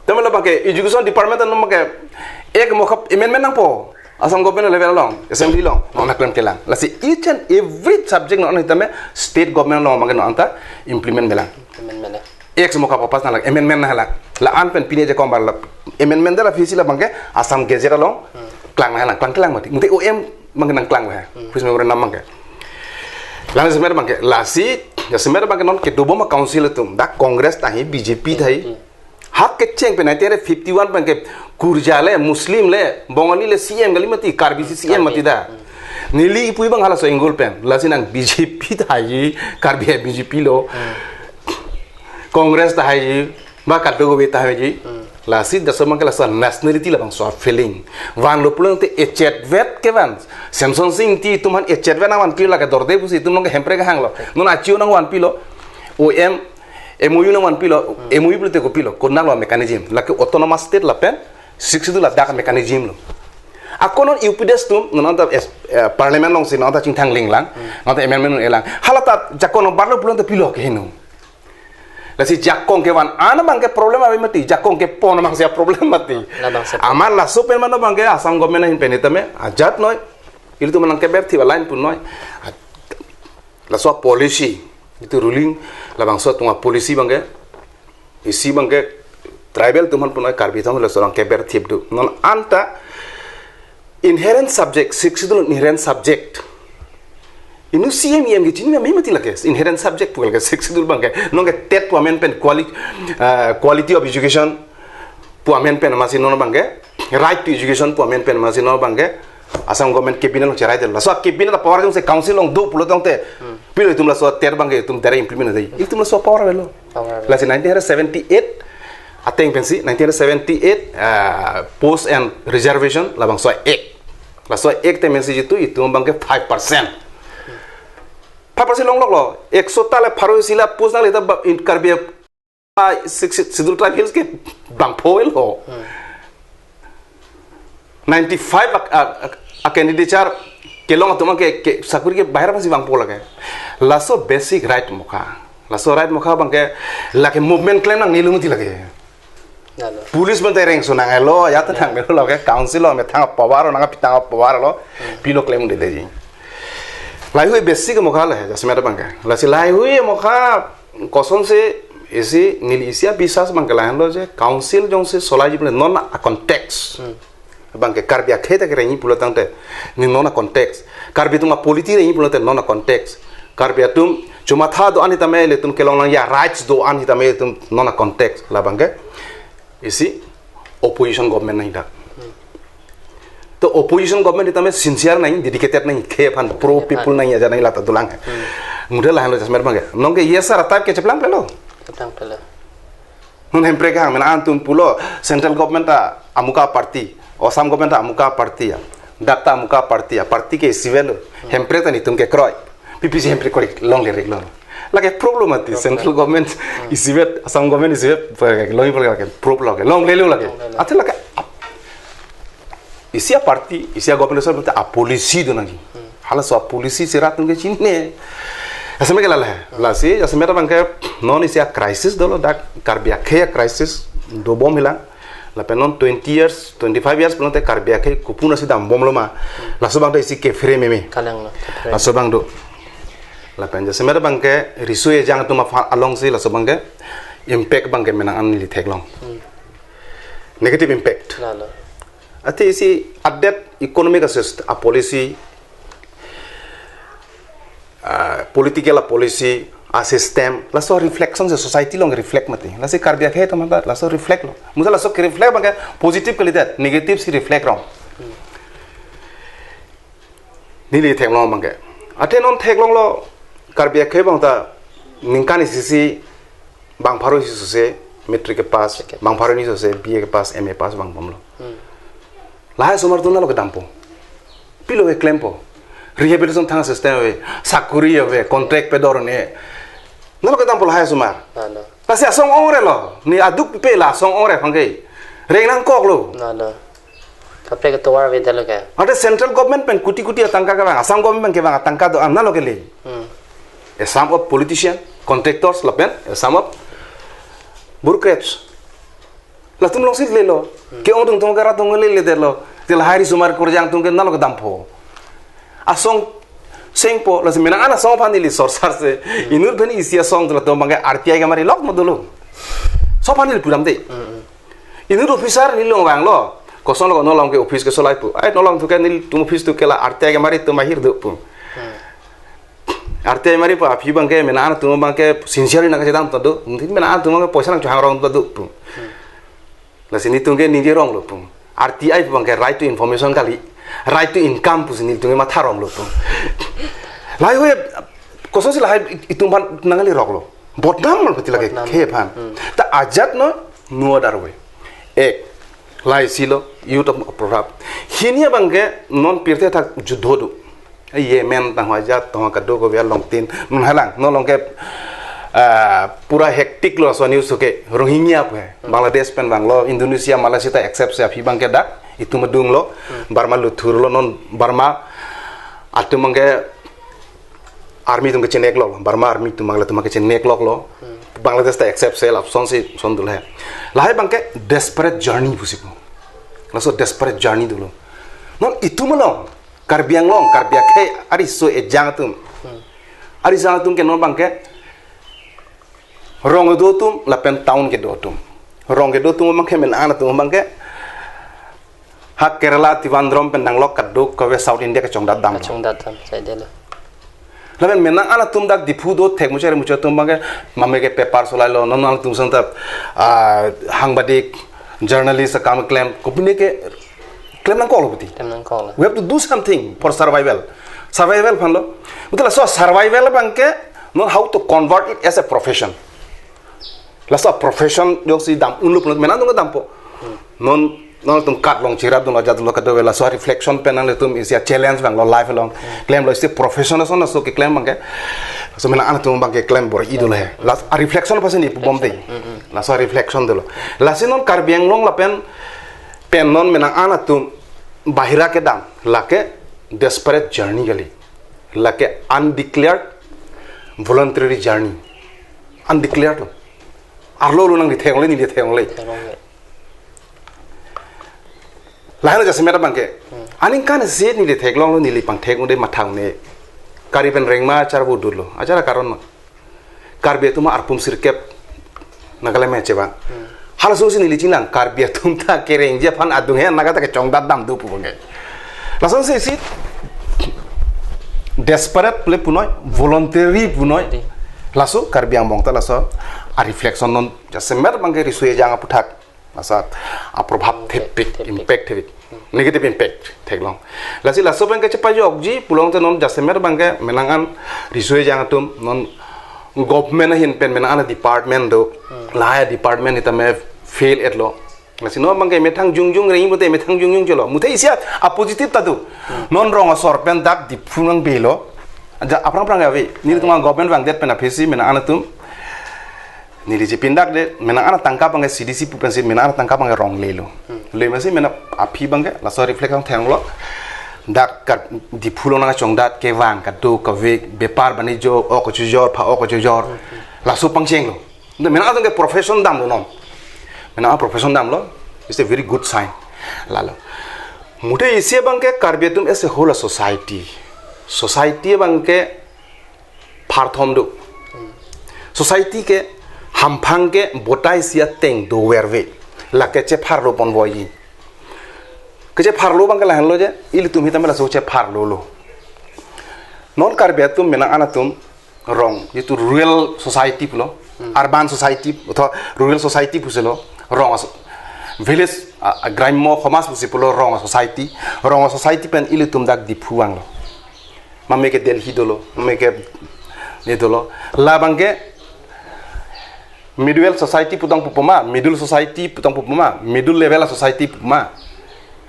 Tame labangke, education department ano abangke, ek mokha amendment nangpo. Assam government level along, assembly along, non aklem kelang. Lasi each and every subject non hitame state government along mangke non anta implement melang. Amendment ya. Ex moka papas nalak, amendment nalak. La-an pen pine je kombar la, amendment la phisi la mangke Assam Gazette along, klang nalak, klang kelang mati. Mungkin O M mangke nangklang lah. Khusus memorandum mangke. Lalu semer mangke, lasi, jasemet mangke non kedobom council atum, dak Congress tahi, B J P tahi. Hak kecheng pen nineteen fifty-one pen ke Kurja le, Muslim le, Bongali le C M kali mati, Karbi si C M mati da. Neli pui bang halaso inggul pen. Lasi nang B J P tahaji, Karbi hai B J P lo. Congress tahaji, ba kadokave tahaji. Lasi jasemet ke laso nationality labangso feeling. Vanlo pulote echetvet kevan. Semson Sing Ingti itum aphan echetvet nangvanpi lake dorde pusi itum along ke Hemprek hanglo. Non achiu nangvanpilo. O M M O U nangvanpilo, M O U pulote kopilo, konatlo mechanism. Lake autonomous state lapen Sixth Schedule ladak mechanism lo. Ako non U P D S atum, non anta es-, eh, parliament alongsi non anta chingthang linglang, non anta amendment elang. Hala ta jakong barlo pulote pilo ke heno. Lasi jakong kevan-an abangke problem ave mati, jakong kepon abangsi problem mati. Labangsi. Amat laso pen mano abangke Assam government ahin pen hitame, ajat noi, ilitum nangkeberthip a-line pun noi. Laso policy, itum ruling labangso atum apolicy abangke, isi abangke tribal atum aphan pun noi, Karbi atum laso abangke berthip do. Non anta inherent subject, Sixth Schedule inherent subject. Inut C M E M ke chini na mati lake, inherent subject pu lake Sixth Schedule abangke. Non ke TET pu amen pen quali-, eh, quality of education pu amen pen amatsi non abangke, right to education pu amen pen amatsi non abangke, Assam government cabinet along cherai det. Laso cabinet power jongsi council along do pulo tangte, pilo itum laso TET abangke itum direct implement dei. Itum laso power avelo. Power avelo. Lasi nineteen seventy-eight, ateng pensi nineteen seventy-eight, ah, Post and Reservation labangso act. Laso act te pensi jitu itum abangke five percent. Five percent longloklo. Ekso ta le pharo isi la post nangle ta ba in Karbi a, Sixth Schedule Tribe Hills ke bangpho lo. Ninety-five a, a, a, a candidature kelong atum ke, ke sakuri ke bahar pasi bangpho lake. Laso basic right mokha. Laso right mokha abangke lake movement klem nangne lo mati lake. Lalo. Police pen ta rengso nangnelo, ya ta nangnelo lake council lo methang power lo, nangpitang power lo, pilo klem de deji. Laheihui basic mokha le, jasemet abangke. Lasi laheihui mokha kosonsi isi neli isi abiswas abangke lahenlo je council jongsi solai ji pule non a-context. Abangke Karbi akhei ta kerengji pulo tangte, ne non a-context. Karbi atum apolicy rengji pulote non a-context. Karbi atum chomatha do-an hitame ilitum kelong nangji a-rights do-an hitame ilitum non a-context. Labangke isi opposition government nangji dak. To opposition government hitame sincere nangji, dedicated nangji, khei aphan pro people nangji, ajat nangji lata dolang. Muda lahenlo jasemet abangke. Non ke yes sir type ke cheplang pelo. Cheplang pelo. Non Hemprek hang mena antum pulo central government ta amuka party, Assam government ta amuka party ya, dak ta amuka party ya, party ke isivet lo, Hemprek ta netum kekroi, P P C Hemprek kroi longle rek lo. Lake problem mati, central government isivet, Assam government isivet, longle lake problem lake, longle lo lake. Longle lo. Ate lake ap-, isi a-party, isi a-government asor apolicy do nangji. Halaso apolicy si rat atum ke chinine. Jasemet ke lale. Lasi, jasemet abangke non isi a-crisis dolo dak Karbi akhei a-crisis dobom hilang. Lapen non twenty years, twenty-five years pulote Karbi akhei kopi nasi dambomlo ma. Laso abang do isi kephere meme. Kalang lo, kephere. Laso abang do. Lapen jasemet abangke riso ejang atum aphan alongsi laso abangke impact abangke menang an neli theklong. Negative impact. Lalo. Ate isi adet economic assist a-policy, ah, political a-policy, a-system, laso reflection si society along reflect mati. Lasi Karbi akhei atum ta laso reflect lo. Muda laso ke-reflect abangke positive kalidet, negative si reflect rong. Neli theklong abangke. Ate non theklonglo Karbi akhei abang ta ningkan isi si bang pharo isi sose matric kepass, matric kepass, bang pharo hini sose B A kepass, M A pass bang bomlo. Lahai asomar atum nalo kedampo. Pilo ke klempo. Rehabilitation thang system ave, sakuri ave, contract pedor ne. Nalo kedampo lahai asomar. Lalo. Lasi asong ongre lo. Ne aduk pipe la asong ongre aphan ke. Reng nangkoklo. Lalo. Kaprek atovar avedetlo ke. Ante central government pen kuti kuti atangka kevang, Assam government pen kevang atangka do-an nalo kele. Hmm. A sum of politician, contractors lapen a sum of bureaucrats. Latum alongsi lelo. Hmm. Ke-ong atum atum ke rat atum lele detlo. Te lahai risomar korjang atum ke nalo kedam pho. Asong sengpo, lasi menang an asong aphan neli sorsar se. Inut pen isi asong tu latum abang ke R T I kemari lok ma dolo. Laso aphan neli pudam de. Inut officer neli along vanglo. Kosonlo non along ke office ke solai pu. Ai non along tu ke nelitum office tu ke la R T I kemari atum ahir do pu. R T I mari pu aphi abang ke menang an atum abang ke sincerely nangchedam ta do. Mungkin menang an atum abang ke poisa nangchohang rong ta do pu. Lasi netum ke ningje ronglo pu. R T I pu abang ke right to information kali. Right to income pusi netum ke matha ronglo pu. Lahai ho, kosonsi lahai itum aphan nangli roklo. Bodnam lo pati lake Bodnam. Khei aphan. Ta ajat no, no other way. Ek, lahai si lo, youth of Prabhab. Hini abang ke non pirthe athak judho do. Yemen tang ajat tang kado ko biar long tin. Non halang, non along ke, ah, pura hectic lo laso news ke. Rohingya pu he. Bangladesh pen vanglo, Indonesia, Malaysia ta accept se aphi abang ke dak. Itum adung lo, Burma luthur lo non Burma. Atum abang ke army atum ke chenek lo, Burma army atum abang le atum ke chenek lok lo. Bangladesh ta accept se lapson si son dul he. Lahai abang ke desperate journey pusi pu. Laso desperate journey dolo. Non itum along, Karbi Anglong, Karbi akhei ariso ejang atum. Ari ejang atum ke non abang ke rong kedo atum, lapen town kedo atum. Rong kedo atum abang ke menang an atum abang ke ha Kerala, Trivandrum pen nanglok kadokave South India kachongdat dam. Kachongdat dam, sai delo. Lapen menang an atum dak Diphu do thek muchari muchari atum abang ke mame ke paper solai lo, non an atum santa, ah, hangbadik, journalist akam klem, kopine ke klem nangkok lo pati. Klem nangkok lo. We have to do something for survival. Survival aphan lo. Betul laso survival abang ke, non how to convert it as a profession. Laso profession jongsi dam unlo pu, menang atum dam po. Non, non atum kat long chirap dun lo ajat lo kado laso reflection pen nanglitum isi a challenge abang lo life along. Klem lo isi profession ason aso keklem abang ke. So menang an atum abang ke klem bor-i dolo he. Laso a reflection aphan si neli pubom de. Laso reflection dolo. Lasi non Karbi Anglong lapen pen non menang an atum bahira kedam. Lake desperate journey kali. Lake undeclared voluntary journey. Undeclared lo. Arlo lo nangli thek longle, neli thek longle. Thek longle. Lahai lo jasemet abang ke. Aningkan si neli theklong lo, neli pangthek un-e, mathang un-e. Kari pen rengma achar pu dolo. Achar akaron ma. Karbi atum arpum sirkep Nagaland me chevang. Halaso si neli chinang Karbi atum ta kerengji aphan adung he Naga ta kachongdat dam do pu abang ke. Lason si si desperate le punoi, voluntary punoi. Laso Karbi angbong ta laso a reflection non jasemet abang ke riso ejang aputhak. Laso a probhab thepik, thepik, impact thepik. Negative impact theklong. Lasi laso abang ke chepajokji pulongte non jasemet abang ke menang an riso ejang atum non government ahin pen menang an department do. Lahai department sitame fail etlo. Lasi non abang ke methang jongjong reng pute methang jongjong cholo. Muthe isi a positive ta do. Non rong asor pen dak Diphu nang belo. Ja aphrang aphrang ave. Nelitum government vangdet pen aphisi menang an atum. Neli chepindak de, menang an atangka abang ke C D C pu pensi, menang an atangka abang ke rong lelo. Lema si menang aphi abang ke, laso reflection thenglo. Dak ka Diphu along nangchongdat kevang kadokave, bepar banijo, ok kachojor, pha ok kachojor. Laso pangchenglo. Nde menang an atum ke profession damlo non. Menang an profession damlo, it's a very good sign. Lalo. Muthe isi abang ke Karbi atum as a whole a society. Society abang ke pharthom do. Society ke hamphang ke botai isi ateng doverve. Lake chepharlo ponvoiji. Kechepharlo abang ke lahenlo je, ilitum sitame laso chepharlo lo. Non Karbi atum menang an atum rong, jitu rural society pulo, urban society, atau rural society pusilo, rong aso-, village, a, a, gramya somaj pusi pulo rong society, rong society pen ilitum dak Diphu vanglo. Mame ke Delhi dolo, mame ke ne dolo. Labang ke middle society putang pupoma, middle society putang pupoma, middle level society pupoma.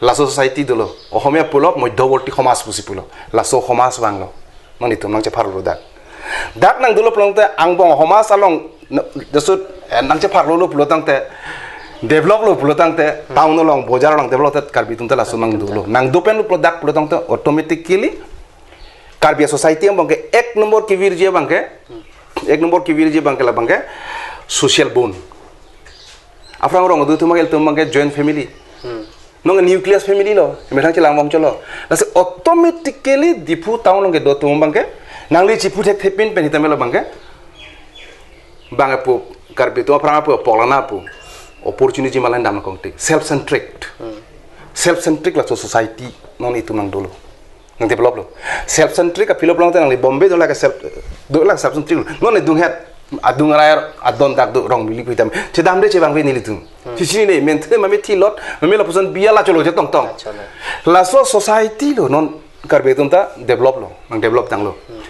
Laso society dolo. Ohomia pulo, modhyaborti somaj pusi pulo. Laso somaj vanglo. Non itum nangchepharlo dak. Dak nang dolo pulongte angbong somaj along, n-, jasut, eh, nangchepharlo lo pulotangte, develop lo pulotangte, town along, bojar along develop te Karbi atum te laso nang dolo. Nang dopen lo pulo dak pulotangte automatically Karbi society angbong ke ek number kevirji abang ke, ek number kevirji abang ke labang ke social bond. Aphrang rong do atum ke, atum abang ke joint family. Hmm. Non nucleus family lo, methang chelang bong cholo. Lasi automatically Diphu town along kedo atum abangke, nangli chiphu thekthepin pen sitame labangke, bang pu, Karbi atum aphrang pu, poklana pu, opportunity malan dam kongtik, self centric. Hmm. Self centric laso society non itum nang dolo. Nang develop lo. Self centric aphi lo pulote nangli Bombay dola ke self, dola self centric lo. Non le dung het, adung arai adon dak do rong mili kuitam. Chedam de chevang ve nelitum. Hmm. Sisi ne, mente mami thilot, mami lapuson biya la cholo je tong tong. Cholo. Laso society lo non Karbi atum ta develop lo, nang develop tanglo. Hmm.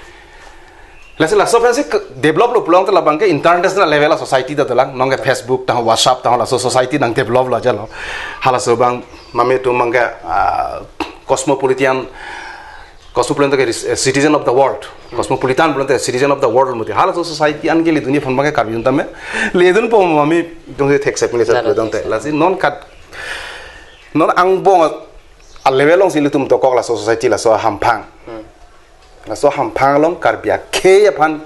Lasi laso pensi ke-, develop lo pulote labangke international level a society ta dolang, nonke Facebook, tang WhatsApp, tang laso society nang develop lo jalo. Halaso abang mami atum abangke, ah, cosmopolitan, cosmopolitan ke ris-, eh, citizen of the world. Hmm. Cosmopolitan pulote citizen of the world mati. Halaso society an ke ledun aphan abangke Karbi atum tame. Ledunpo mami atum si thek sek ni Lalo dong te. Thek sek. Lasi non kat, non angbong a level alongsi ilitum dokok laso society laso hamphang. Hmm. Laso hamphang along Karbi akhei aphan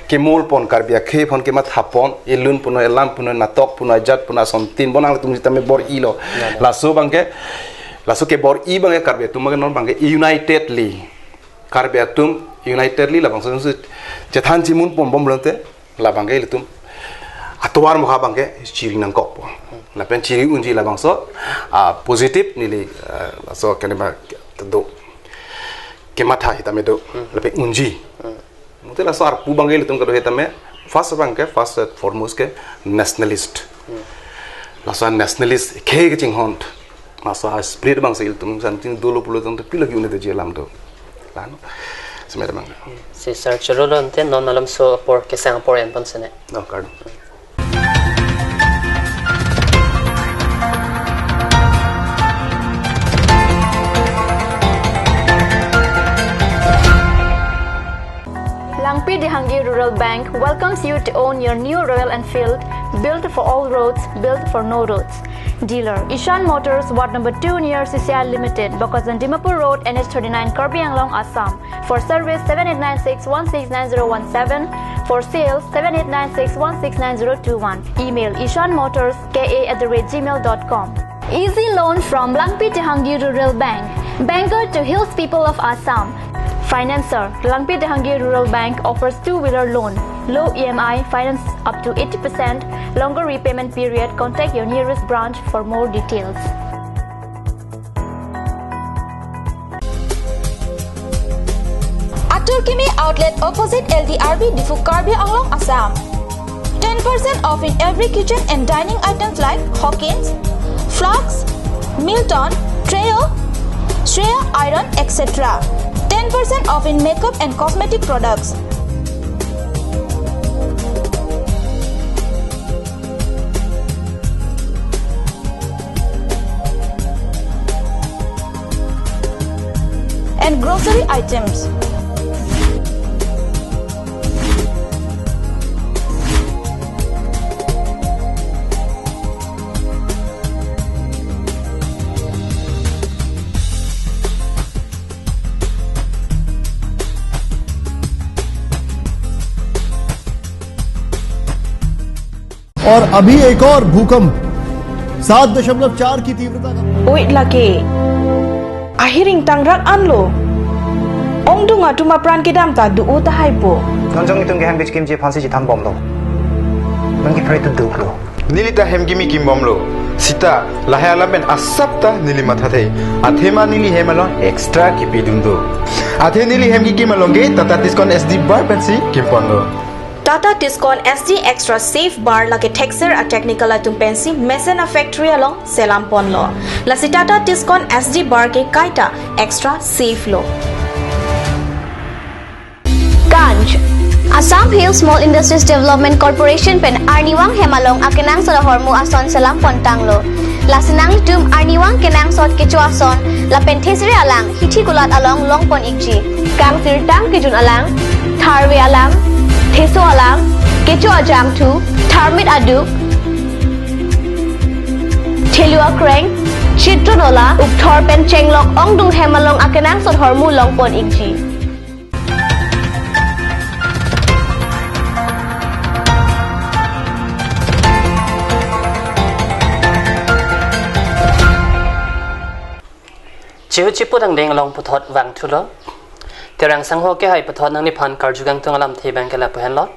kemul pon, Karbi akhei aphan kematha pon, elun punon, elam punon, natok punon, ajat punon, asontin punon, nangtum sitame bor-ilo. Ya, ya. Laso abangke, laso kebor-i abangke Karbi atum abangke non abangke unitedly. Karbi atum unitedly labangso chethan chimun pon bom pulote, labangke ilitum atovar mokha abangke chiri nangkokpo. Lapen chiri unji labangso, ah, positive neli, ah, laso keneba do. Kematha sitame do. Hmm. Lapen unji. Hmm. Mute laso arpu abangke ilitum kedo sitame, first abangke, first and foremost ke nationalist. Hmm. Laso nationalist khei kechinghon. Laso a spirit abangsi ilitum santin dolo pulo tangte pilo ke-un-e doji alam do. Lano. Semet abang. Si sir, choro lo ante non malomso apor kesang apor en pon sene. No, kardom. Langpi Dehangi Rural Bank welcomes you to own your new Royal Enfield, built for all roads, built for no roads. Dealer, Ishan Motors, Ward number two near C C I Limited, Bokajan Dimapur Road, N H thirty-nine, Karbi Anglong, Assam. For service, seven eight nine six one six nine zero one seven. For sales, seven eight nine six one six nine zero two one. Email, ishan motors K A at the rate gmail dot com. Easy loan from Langpi Dehangi Rural Bank, banker to hills people of Assam. Financer, Langpi Dehangi Rural Bank offers two-wheeler loan, low E M I, finance up to eighty percent, longer repayment period. Contact your nearest branch for more details. Atur Kimi Outlet, opposite L D R B, Diphu, Karbi Anglong, Assam. Ten percent off in every kitchen and dining items like Hawkins, flasks, Milton, Treo, Shreya iron, et cetera. Ten percent off in makeup and cosmetic products. And grocery items. और अभी एक और भूकंप सात दशमलव चार की तीव्रता का। Oi lake. Ahiring tangrak anlo. Ongdung atum apran kedam ta do-o tahai po. Non jong itum ke hem kechikimji aphansi chethan bomlo. Non ke pray to do lo. Neli ta hem kimi kim bomlo. Sita lahai alam pen asap ta neli mathathe. Athema neli hem along extra kipidun do. Athe neli hem kikim along ke Tata Tiscon S D bar pensi kim ponlo. Tata Tiscon S D Extra Safe Bar lake thekser a technical atum pensi mesen a factory along selam ponlo. Lasi Tata Tiscon S D Bar ke kaita extra safe lo. Kanj, Assam Hill Small Industries Development Corporation pen arnivang hem along akenangsot ahormu ason selam pontanglo. Lasi nanglitum arnivang kenangsot kecho ason lapen thesere alang hithi kulat along longpon ikji. Kangsirtang kejun alang, tharve alang, theso alang, kecho ajangthu, tharmit aduk, thelu akreng, chitro nola, ukthor pen chenglok ongdung hem along akenangsot ahormu longpon ikji. Huchipu dangdeng along puthot vangthulo. Terang sangho kehai puthot nangliphan karju kangtung alamthe abangke lapu henlo.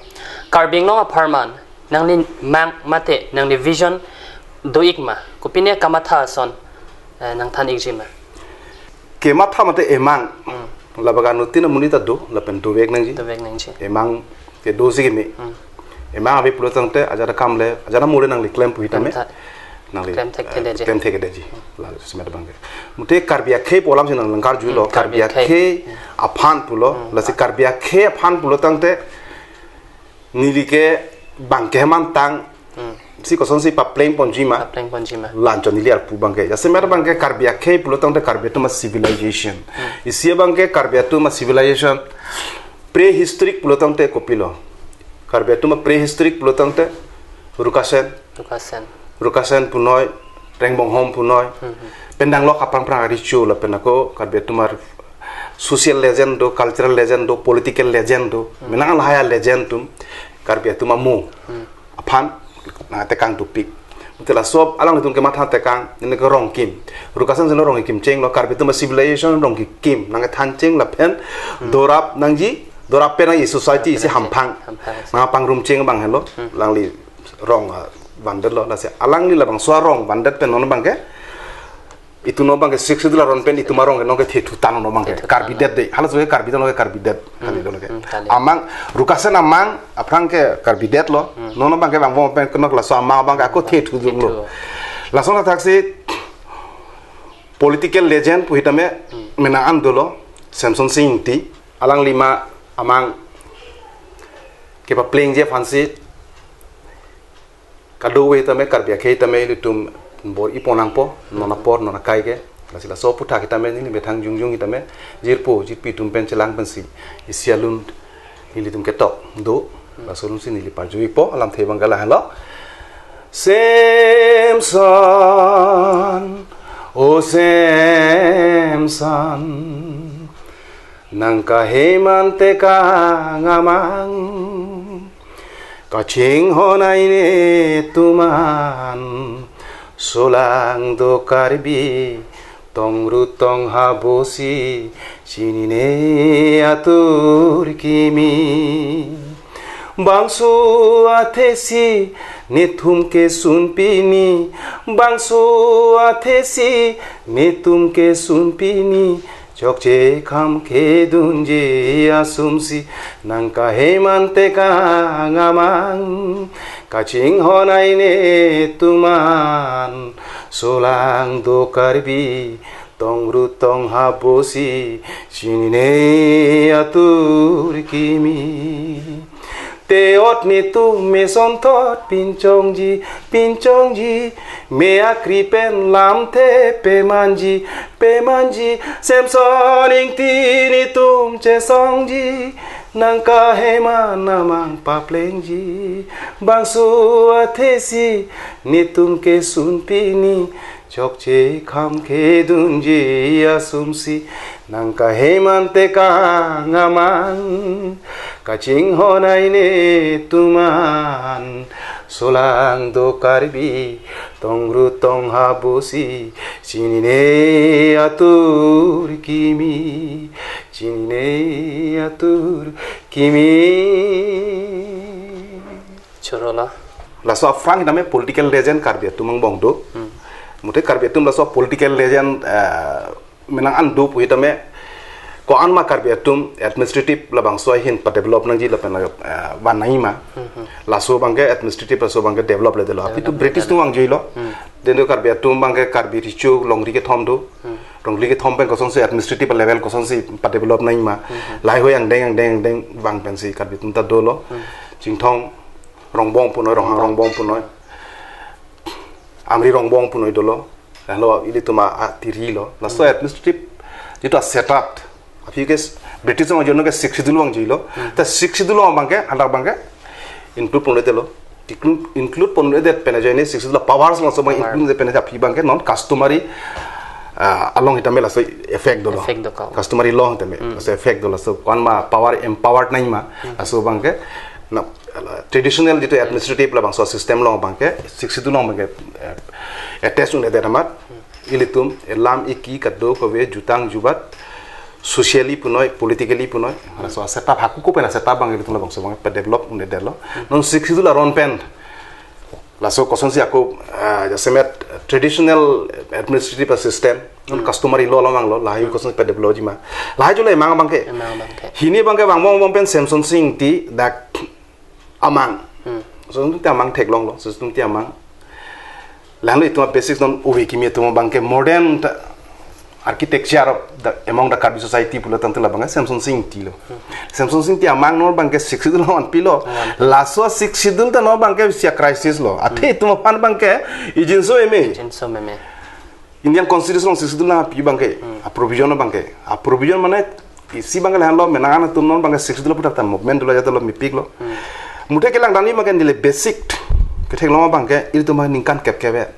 Karbi Anglong apharman nangli mang mate nangli vision do-ik ma? Kopine kamatha ason, eh, nangthan-ikji ma? Kematha mate emang. Hmm. Labagan utin amonit ta do, lapen dovek nangji. Dovek nangji. Emang kedo si keme. Hmm. Emang ave pulo tangte ajat akam le, ajat amore nangli klem puhi tame. Klem tha-, nangli, klem thek eh, thedetji. Klem thekthedetji. Hmm. La semet abangke. Mute Karbi akhei pu alam si nanglang karjulo, hmm, Karbi Karbi akhei. Akhei aphan pulo, hmm, lasi Karbi akhei aphan pulo tangte neli ke bangke mantang, hmm, si kosonsi papleng ponji ma. Papleng ponji ma. La-anchot neli arpu abangke. Jasemet abangke Karbi akhei pulo tangte Karbi atum a-civilization. Hmm. Isi abangke Karbi atum a-civilization. Prehistoric pulo tangte kopilo? Karbi atum a-prehistoric pulo tangte Rukasen. Rukasen. Rukasen punoi, Rengbonghom punoi. Hmm, hmm. Pen danglok aphrang phrang aricho lapen ako Karbi atum a-social legend do, cultural legend do, political legend do. Hmm. Menang lahai a-legend atum Karbi atum amo. Hmm. Aphan nangtekang dopik. Mute laso alanglitum kematha tekang, neli ke Rongkim. Rukasen seno Rongkim chenglo, Karbi atum a-civilization Rongkim. Nangkethan cheng lapen, hmm, dorap nangji, dorap pen nangji society isi dorap pen nangji hamphang. Hamphang. Nangpangrum cheng abang helo, hmm, alangli rong, ah, vandetlo, lasi alangli labangso arong vandet pen non abangke itum non abangke Sixth Schedule aron pen itum arong ke non ke thethu tang non abangke. Thethu tang. Karbi det de. Hala so ke Karbi det non ke Karbi det. Hmm. Kali do ke. Hmm, kali. Amang, Rukasen amang aphrang ke Karbi detlo. Hmm. Non abangke bang bom pen kenok laso amang abangke ako thethu dunglo. Thethu. Lason athaksi political legend puhi tame, hmm, menang an dolo, Semsonsing Ingti. Alangli ma amang kepaplengji aphansi kadokave tame Karbi akhei tame ilitum bor-i pon nangpo, non apor, non akai ke. Lasi laso aputhak tame neli methang jongjong tame jirpo, jirpi atum pen chelang pensi isi alun nelitum ketok do. Laso alun si neli parju-ikpo, alamthe abangke lahelo. Semson, o Semson, nang kaheiman tekang amang, kachinghon ai netum an, solang do Karbi, tong rut tong habo si, chinine atur kimi. Bangso athesi netum kesun pini, bangso athesi netum kesun pini, chokche kham khedunji asumsi, nang kaheiman tekang amang, kachinghon ai netum an, solang do Karbi, tong rut tong habo si, chinine atur kimi. Te-ot netum mesonthot pinchongji, pinchongji, me akri pen lamthe pemanji, pemanji, Semson Ingti netum chesongji, nang kaheiman amang paplengji, bangso athesi netum kesun pini, chokche kham khedunji asumsi, nang kaheiman tekang amang, kachinghon ai netum an, solang do Karbi, tong rut tong habo si, chinine atur kimi, chinine atur kimi. Choro la. Laso aphrang tame political legend Karbi atum angbong do. Hmm. Mute Karbi atum laso political legend, eh, menang an do puhi tame ko-an ma Karbi atum administrative labangso ahin padevelop nangji lapen la, eh, van nangji ma. Hmm, hmm. Laso abangke administrative laso abangke develop le delo. Develop apitu le British delo. Atum vangjuilo. Hmm. Dendo Karbi atum abangke Karbi recho longri kethom do. Hmm. Longri kethom pen kosonsi administrative level kosonsi padevelop nangji ma. Hmm, hmm. Lahai ho angdeng angdeng angdeng vang pensi Karbi atum ta dolo. Hmm. Chinthong Rongbong punoi, Ronghang Rongbong punoi, Amri Rongbong punoi dolo. Lahenlo ilitum a-, atirilo. Laso, hmm, administrative jitu a-setup, aphi ke s-, British atum ajoine ke Sixth Schedule vangjuilo. Hmm. Ta Sixth Schedule abangke, hadak abangke include ponlo telo. Include, include ponlo det pen ajoine Sixth Schedule powers laso abang, power, include det pen ajoine aphi abangke non customary, ah, along tame laso effect dolo. Effect dokok. Customary law tame, hmm, laso effect dolo. Laso ko-an ma power empowered nangji ma. Hmm. Laso abangke na, ala, traditional jitu administrative labangso system along abangke, Sixth Schedule along abangke, eh, attach un-edet amat. Hmm. Ilitum elam iki kado kave jutang jubat, socially punoi, politically punoi. Laso setup haku ko pena setup abang ilitum labangso abang pe develop un-edetlo. Non Sixth Schedule aron pen laso kosonsi ako, ah, jasemet traditional administrative system, non customary law along vanglo, lahai kosonsi pe develop jima. Lahai jule emang abangke. Emang abangke. Hini abangke vangbom pen Semson Sing Ingti dak amang. Semson Sing Ingti amang theklonglo, Semson Sing Ingti amang. Lalu itum basics non uve kimi itum abangke modern ta-, architecture of the, among the Karbi society pulo tangte labangke Semson Sing Ingti lo. Semson Sing Ingti amang non abangke Sixth Schedule non pilo. Laso Sixth Schedule ta non abangke isi a-crisis lo. Athe itum aphan abangke ijinso meme. Ijinso meme. Indian Constitution Sixth Schedule nangpi abangke, a-provision abangke. A-provision mane isi abangke lahenlo, menang atum non abangke Sixth Schedule puthak ta movement dolo, ajat dolo, mepiklo. Muthe kelang dani abangke neli basic ketheklong abangke ilitum ningkan kep kep.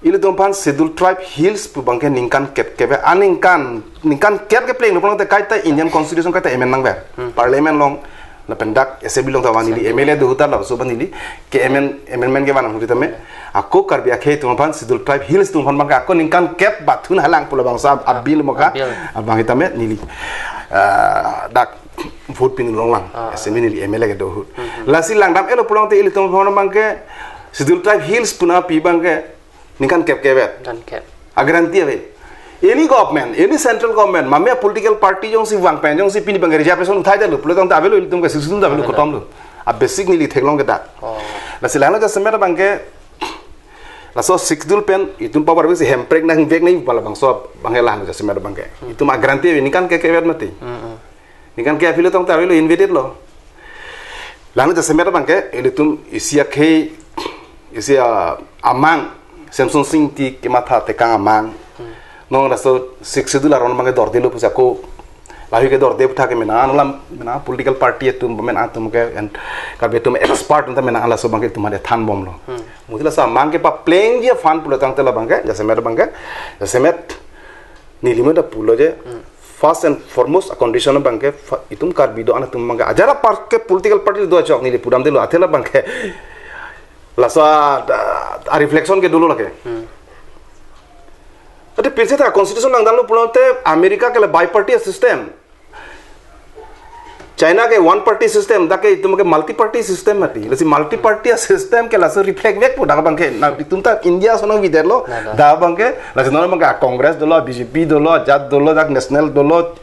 Ilitum aphan Schedule Tribe Hills pu abangke ningkan kep kep, aningkan, ningkan kep kepleng lo pulote kaita Indian Constitution kaita amend nangver. Parliament along lapen dak assembly along ta vanili M L A do ahut ta laso vanili ke amend, amendment kevan ahut tame. Ako Karbi akhei atum aphan Schedule Tribe Hills atum aphan abangke ako ningkan kep bathun halang pulo bangso a-bill moka. A-bill. Abang tame neli, ah, dak vote pin longlang. Ah. Assembly neli M L A kedo ahut. Lasi langdam-etlo pulote ilitum aphan abangke Schedule Tribe Hills pu nangpi abangke ningkan kep kep. Ningkan kep. A-guarantee ave. Any government, any central government, mame political party jongsi vang pen, jongsi pini abangke reservation uthai detlo pulo tangte avelo ilitum ke Sixth Schedule ta avelo, avelo, kotom lo. A-basic neli theklong ke dak. Oh. Lasi lahenlo jasemet abangke, laso Sixth Schedule pen itum power bisi hemprek nangvek nangji pu labangso abangke lahenlo jasemet abangke. Itum a-guarantee ave ningkan kep kep mati. Ningkan kep aphi lo tangte avelo, invaded lo. Lahenlo jasemet abangke ilitum isi akhei, isi a-, amang Semson Sing Ingti kematha tekang amang. Non laso Sixth Schedule aron abangke dordelo pusi ako lahai ke dorde puthak ke menang alam, menang political party atum, menang atum ke, and Karbi atum expert anta menang laso abangke itum ade thanbomlo. Muthe laso amang kepaplengji aphan pulo tangte labangke jasemet abangke, jasemet neli mena pulo je, first and foremost a-condition abangke fa-, itum Karbi do-an atum abangke ajat apar ke political party do ajok neli pudamdelo, athe labangke laso a, a-reflection ke dolo lake. Athe pirthe ta constitution langdamlo pulote America ke la bi-party system, China ke one party system, dak ke itum ke multi party system mati. Lasi multi party system ke laso reflect vekpo dak abangke. Na itum ta India ason nangvidetlo. Dak abangke, lasi non abangke a-Congress dolo, B J P dolo, ajat dolo, dak national dolo,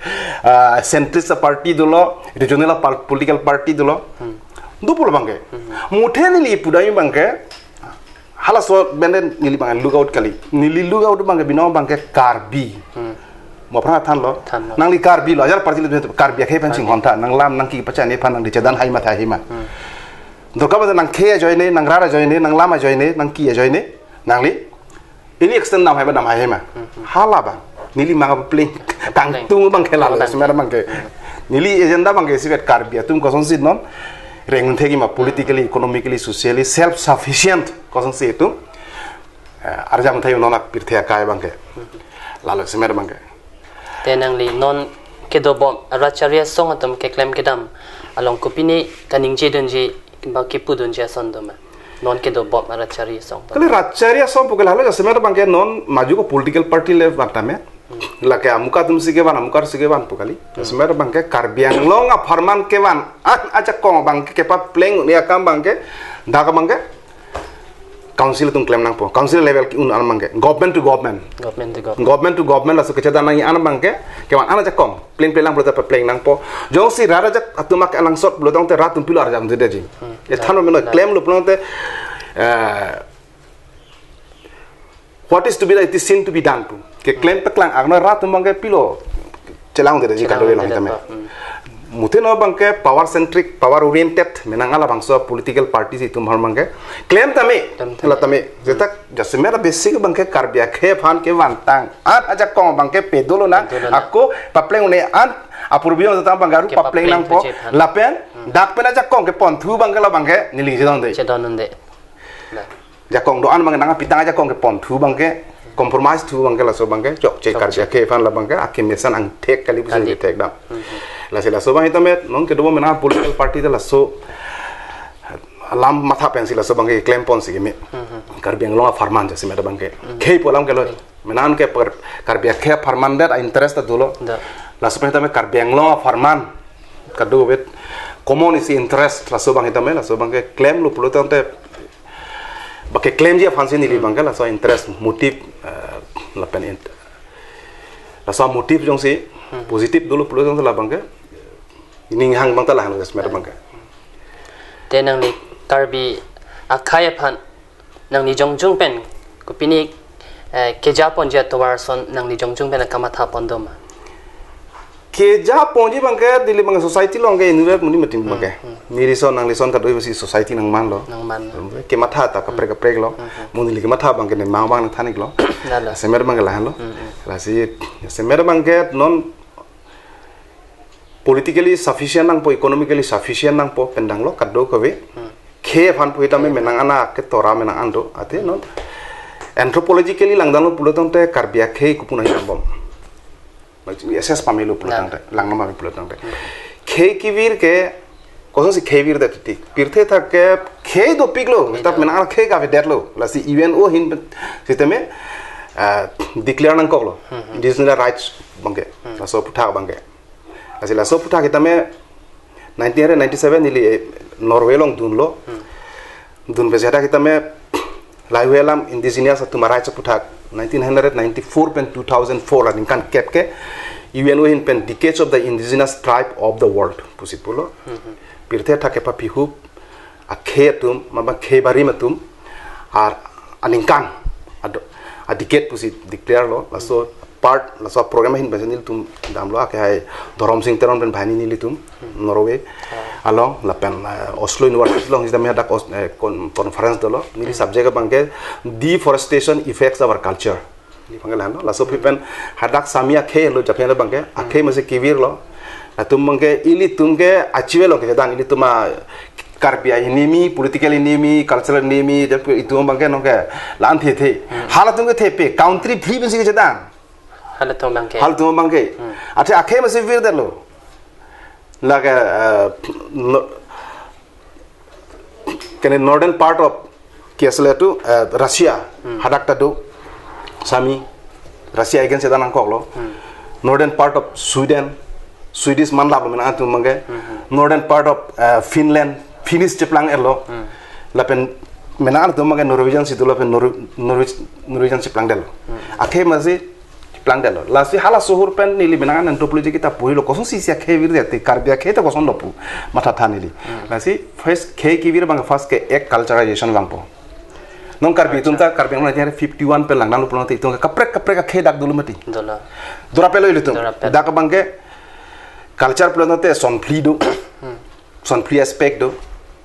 ah, centrist party dolo, regional pal-, political party dolo. Dopo labangke. Muthe neli pudai abangke, halaso benden neli abang look out kali. Neli look out abangke binong abangke Karbi. Mo aphrang thanlo. Thanlo. Nangli Karbi lo, ajat party lo, Karbi akhei aphan chinghon tha, nanglam nangki pachani aphan nangli chedan hai ma tha hai ma. Dorkar ba nangkhei ajoine, nangrar ajoine, nanglam ajoine, nangki ajoine, nangli any extent dam hai ma, dam hai ma. Hala abang neli mang papleng, kangtung abangke lalo, semer abangke. Neli agenda abangke isivet Karbi atum kosonsi non reng thekji ma politically, economically, socially self sufficient kosonsi itum, eh, arjam thai non apirthe akai abangke. Lalo semer abangke. Te nangli non kedobom a-Rat Chari Asong atum keklem kedam along kopine kaningjedunji ba kepudunji ason doma? Non kedobom a-Rat Chari Asong atum. Kali Rat Chari Asong pu ke lalo jasemet abangke non maju ko political party le vantame. Lake amukar atumsi kevan, amukar si kevan pu kali. Jasemet abangke Karbi Anglong apharman kevan an ajakong abangke kepapleng un-e akam abangke, dak abangke council atum klem nangpo, council level ki-un an abangke, government to government. Government to government. Government to government laso kechedan nangji an abangke, kevan an ajakong plengple lang pulote papleng nangpo. Jongsi rat ajak atum ak alangsot pulo tangte rat atum pilo arjamjedeji. Ethan meno klemlo pulote, eh, what is to be done, it is seen to be done pu. Keklem paklang arno rat atum abangke pilo chelangjedeji, chelangjedepo, kadokave lang tame. Muthe non abangke power centric, power oriented menang labangso political party si itum apharman ke klem tame. Klem tame. La tame. Jetak jasemet basic abangke Karbi akhei aphan kevantang an ajakong abangke pedolo nang. Pedolo nang. Ako papleng un-e an apor biyong jatang abangke aru kepapleng papleng nangpo. Lapen dak pen ajakong keponthu abangke labangke neli chedonde. Chedonde. Nah. Jakong do-an abangke nangpitang ajakong keponthu abangke, compromise thu abangke laso abangke chokche. Chokche. Karbi akhei aphan labangke akemesen angthek kali pusi kali. Thekdam. Lasi laso abang itum et non kedobom menang political party ta laso alam matha pensi laso abangke klempon si kimi. Karbi Anglong apharman jasi meta abangke. Khei pu alam ke lo. Menan ke per, Karbi akhei apharman det a interest ta dolo. Da. Laso pen tame Karbi Anglong apharman kadokave common isi interest laso abang hitame, laso abangke klemlo pulo tangte, bangke klemji aphansi neli abangke laso interest, motive, eh, lapen int-, laso motive jongsi positive dolo pulo tangte labangke ning hang abang ta lahan gas mer abangke. Te nangli Karbi akhei aphan nangli jongjung pen kopine, eh, kejaponji atovar ason nangli jongjung pen kamatha pon doma? Kejaponji abangke neli abang society along ke inutvet muni matin abangke. Neli son nangli son kadoi besi society nangmanlo. Nangman. Kematha ta kaprek kaprek lo. Mo neli kematha abangke ne mang abang nangthan iklo. Lalo. Semer abangke lahanlo. Lasi semer abangke non politically sufficient nangpo, economically sufficient nangpo, pen danglo kadokave. Khei aphan pu hitame menang an aketora menang an do. Athe non anthropologically langdamlo pulo tangte Karbi akhei kopu ahin dambom. Assess pamelo pulo tangte, langdam pulo tangte. Khei kevir ke, kosonsi khei virdet titi. Pirthe athak ke khei dopiklo, khei tap do. Menang an khei kavedetlo. Lasi U N O ahin pen sitame, ah, declare nangkoklo. Indigenous rights abangke. Laso aputhak abangke. Lasi laso aputhak hitame nineteen ninety-seven neli, eh, Norway along dunlo. Dun pensi hadak hitame lahai-hui alam indigenous atum a-rights aputhak nineteen ninety-four pen two thousand four aningkan kep ke U N O ahin pen Decades of the Indigenous Tribe of the World pusi pulo. Pirthe athak kepaphihup akhei atum, maba khei barim atum, ar aningkan ado, a-decade pusi declare lo, laso part, laso program ahin pensi nelitum damlo, akhei hai Dhoromsing Teron pen banghini nelitum, Norway along, lapen, eh, Oslo University along, sitame hadak os-, eh, con-, conference dolo, neli subject abangke Deforestation Affects Our Culture. Neli abangke lahenlo, laso aphi pen hadak sami akhei lo, japian abangke, akhei masi kevirlo. Latum abangke ilitum ke achievelo ke dan ilitum a Karbi a-enemy, political enemy, cultural enemy, dan itum abangke nonke la-an thethe. Halatum ke thepe, country phli pensi kechedan. Halatum abangke. Halatum abangke. Athe akhei masi virdetlo. Lake, eh, no, kene northern part of K S L A to, eh, Russia, hadak ta do, sami, Russia against chedan nangkoklo. Northern part of Sweden, Swedish manlaplo menang atum abangke. Northern part of, eh, Finland, Finnish cheplang erlo. Lapen menang atum abangke Norwegian si dolo lapen Nor-, Norwich, Norwegian cheplang detlo. Akhei masi plangdetlo. Lasi hala sohor pen neli menang an anthropology kita purilo, kosonsi isi akhei virdet te, Karbi akhei ta kosonlo pu mathatha neli. Lasi first khei kevir abang first ke ek culturization vangpo. Non Karbi atum ta Karbi Anglong nineteen fifty-one pen langdamlo pulo tangte itum kaprek kaprek akhei dak dolo mati. Dolo. Dorapelo ilitum. Dorapelo. Dak abangke culture pulo tangte sonphli do. Sonphli aspect do.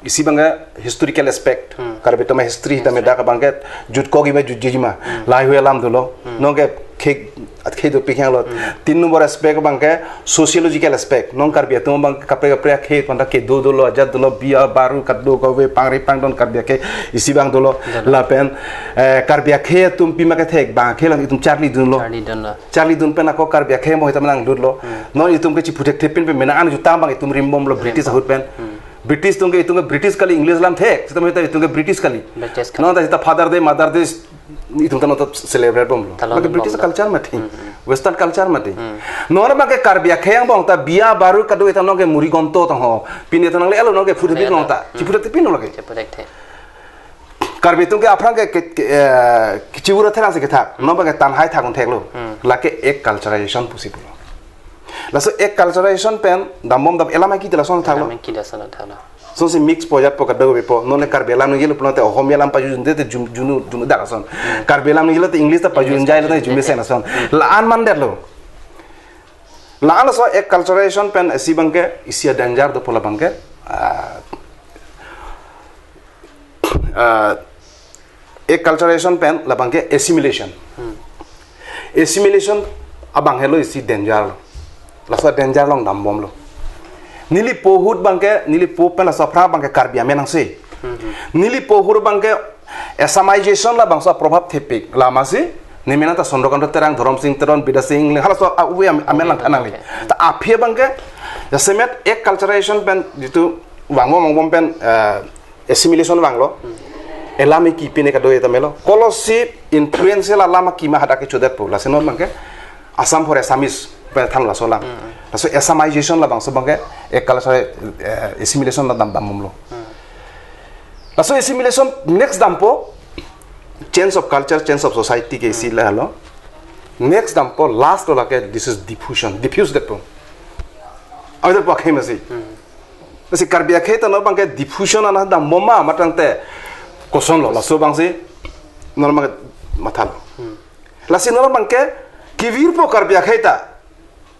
Isi abangke historical aspect. Karbi atum a-history hitame dak abangke jutkokji ma jutjiji ma. Lahai-hui alam dolo. Nonke khei, khei dopik hanglo. Tin number aspect abangke sociological aspect. Non Karbi atum abang kaprek kaprek akhei panda kedo dolo, ajat dolo, biya baru kadokave pangri pangdon Karbi akhei isi abang dolo. Dolo. Lapen, eh, Karbi akhei atum pima kethek abang akhei lang itum charlidunlo. Charlidunlo. Charlidun pen ako Karbi akhei mo hitame nangdutlo. Non itum ke chiputhek thepin pen menang an jutang abang itum rimbomlo British ahut pen. British atum ke itum ke British kali, English alam thek. Sitame itum ke British kali. British kali. Non ta sita Father Day, Mother Day itum ta non ta celebrate bomlo. Talo Maka British bomlo. Culture mati. Western culture mati. Non abangke Karbi akhei angbong ta biya baru kado itum nonke muri gonto tangho. Pini itum nangle alo nonke phuthek nonta. Chiputhek thepin nonke. Chiputhek the. Karbi atum ke aphrang ke, ke, ke, eh, kechivur athe lang si kethak. Non abangke tanhai thak un theklo. Lake ek culturization pusi pulo. Laso ek culturization pen dambom dam elam aki tela son thaklo. Elam aki tela son thaklo. Sonsi mix po jat po kadokave po. Nonke Karbi alam nungjelo pulote Ohomia alam pajujunde te jun-, junu, junu dak ason. Karbi alam nungjelo te English ta pajunjai lo te jumesen ason. La-an mandetlo. La-an laso ek culturization pen isi abangke isi a-danger dopo labangke. Ah, ah, acculturation pen labangke assimilation. Assimilation abang helo isi danger lo. Laso danger along dambomlo. Neli po ahut abangke, neli po pen laso aphrang abangke Karbi amen nangsi. Neli po ahut abangke Assamization labangso probhab thepik. Lamasi, ne menang ta Chandrakanta Terang, Dharamsing Teron, Bidya Sing Engleng, halaso a-, uwe am-, amen lang thanang li. Ta aphi abangke, jasemet acculturization pen jitu vangvo vangvom pen, eh, assimilation vanglo. Elam iki pine kado eta melo. Kolosi influential alam akima hadak ke chodetpo. Lasi non abangke Assam for Assamese pen than laso alam. Laso Assamization labangso abangke ek kala so, eh, assimilation la dam dam mumlo. Laso assimilation next dampo, change of culture, change of society ke isi lahelo. Next dampo, last lo lake, this is diffusion, diffuse detpo. Awi detpo akhei masi. Lasi Karbi akhei ta non abangke diffusion ana dam moma matangte kosonlo, laso abangsi non abangke mathalo. Lasi non abangke kevirpo Karbi akhei ta.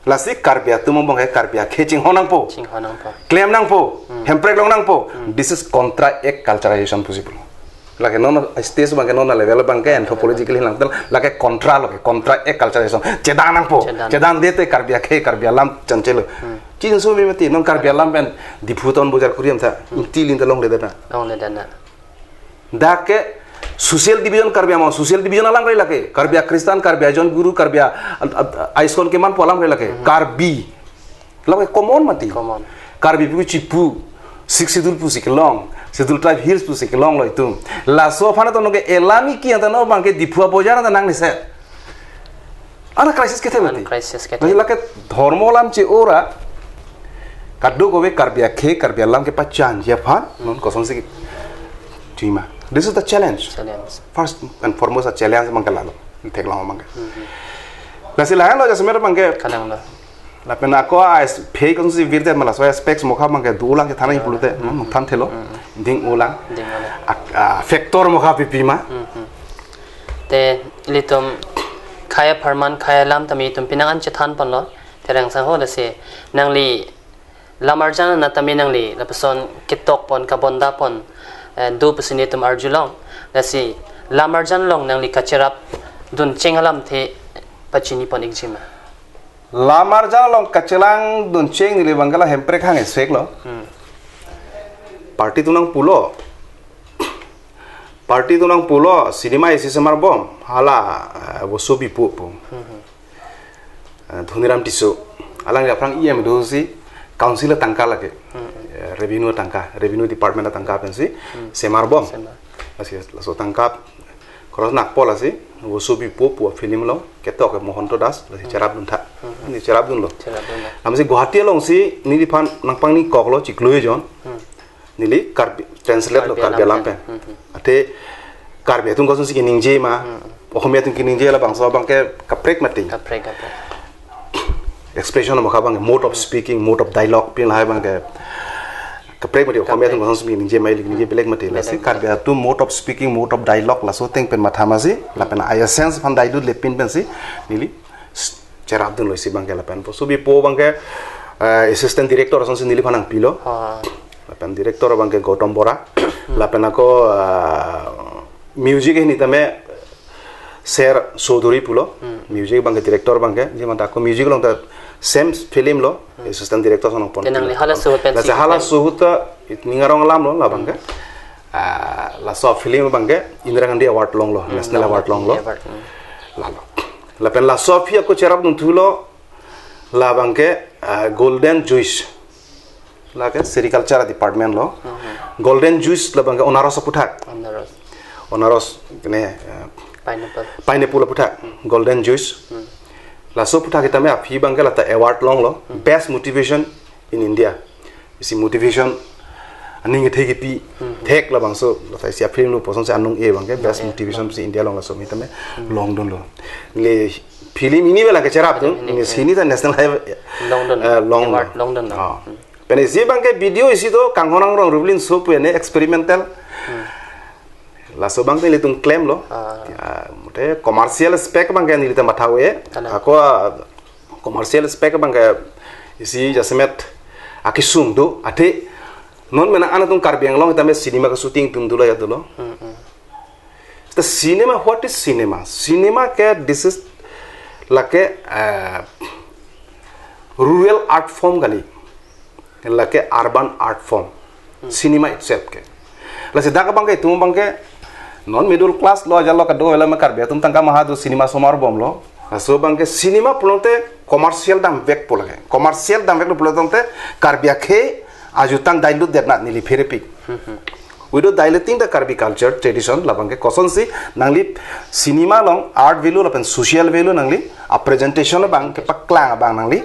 Lasi Karbi atum abangke Karbi akhei chinghon nangpo. Chinghon nangpo. Klem nangpo. Hemprek long nangpo. This is contra-act culturization possible. Lake non stage abangke non level abangke anthropologically langtel lake contra lo ke, contra-act culturization. Chedang nangpo. Chedang. Chedang dete Karbi akhei, Karbi alam chanchelo. Chinso mi mati non Karbi alam pen diffusion bojar kuriam tha. Tilin ta longledetna. Longledetna. Dak ke social division Karbi Anglong, social division alam kali lake. Karbi a Christian, Karbi a John Guru, Karbi a, a, a, ISKCON kemanpo alam kali lake. Karbi. Lake common mati. Common. Karbi pu chipu, Sixth Schedule pusi kelong, Schedule Tribe Hills pusi kelonglo itum. Laso aphan atum ke elam iki anta non abangke Diphu abojar anta nangne se. Ana crisis kethe mati. Ana crisis kethe. Lake dhormo alam che-ora kadokave Karbi akhei, Karbi alam kepachanji aphan non kosonsi chima. This is the challenge. Challenge. First and foremost a challenge abangke lalo. Theklong abangke. Lasi lahenlo jasemet abangke. Kalanglo. Lapen ako a phei kosonsi virdet ma laso aspects mokha abangke dolang kethan pulote. Thanthelo. Ding-olang. Ding-olang. A, a factor mokha pipima. Te ilitum khei apharman khei alam tame itum pinang an chethan ponlo. Terang sangho lasi nangli lamarjan ana tame nangli lapuson ketok pon kabonda pon, eh, do pusi nelitum arjulong. Lasi lamarjan along nangli kacherap duncheng alamthe pachini pon ikjima. Lamarjan along kachelang duncheng neli abangke la hemprek hang esek lo. Party atum nangpulo. Party atum nangpulo, cinema isi semar bom. Hala, eh, Boso Bipo pu. Eh, Dhoniram Tisso. Alangli aphrang E M dosi council atangka lake. Eh, revenue atangka, revenue department atangka pensi semar bom. Semar. Lasi, laso tangka cross nakpo lasi, Boso Bipo pu film lo, ketok ke Mohonto Das, lasi cherap duntha. Neli cherap dunlo. Cherap dunlo. Lamsi Guwahati alongsi neliphan nangpangni koklo chiklo ejon. Neli Karbi translate lo Karbi Karbi alam alam pen. Athe Karbi atum kosonsi keningjema, Ohomia atum keningje labangso abangke kaprek mati. Kaprek, kaprek. Expression mokha abangke mode of speaking, mode of dialogue pin lahai abangke kaprek mati. Ohomia atum kosonsi keningjema ili keningje belek mati. Lasi Karbi atum mode of speaking, mode of dialogue laso ateng pen matha masi, lapen a sense aphan dilute le pin pensi neli cherap dunlo isi abangke lapen Boso Bipo abangke, eh, assistant director asonsi neliphan nangpilo. Lapen director abangke Gautam Bora. Lapen ako, eh, music hini tame Ser Chaudhary pulo. Music abangke director abangke, jemanta ako music along ta same film lo, assistant director ason nangpon. Te nangli hala suhut pensi lasi hala suhut ta ning arong alam lo labangke. Ah, laso film abangke Indira Gandhi Award longlo, National Award longlo. Award. Lalo. Lapen laso aphi ako cherap dunthulo labangke, ah, Golden Juice. Lake sericulture department lo. Golden Juice labangke anaros aputhak. Anaros. Anaros kene, eh, Pineapple. Pineapple aputhak. Golden Juice. Laso aputhak sitame aphi abangke lata award longlo. Best motivation in India. Isi motivation aning kethe kipi thek labangso lata isi film lo kosonsi anung e abangke best motivation si India along laso sitame longdunlo. Le film hini abangke cherap dun, film hini, hini ta national highway, longdun. Eh, long Award longdun. Ah. Pen isi abangke video isi do Kanghon Angrong Rublin so pu ene experimental. Laso abangke ilitum klemlo. Ah. Ya, mate commercial aspect abangke nelitum matha-e. Ako, ah, commercial aspect abangke isi jasemet akesung do. Athe non mena ana atum Karbi Anglong sitame cinema keshooting atum dolo ya dolo. The cinema, what is cinema? Cinema ke, this is lake, eh, rural art form kali. Lake urban art form. Cinema itself ke. Lasi dak abangke itum abangke non middle class lo ajat lo kado ela ma Karbi atum tangka maha do cinema somar bomlo. Laso abangke cinema pulote commercial damvekpo lake. Commercial damveklo pulote Karbi akhei ajutang dilute detnat neli pherepik. Without diluting the Karbi culture, tradition, labang ke kosonsi nangli cinema along art value lapen social value nangli a presentation abang kepaklang abang nangli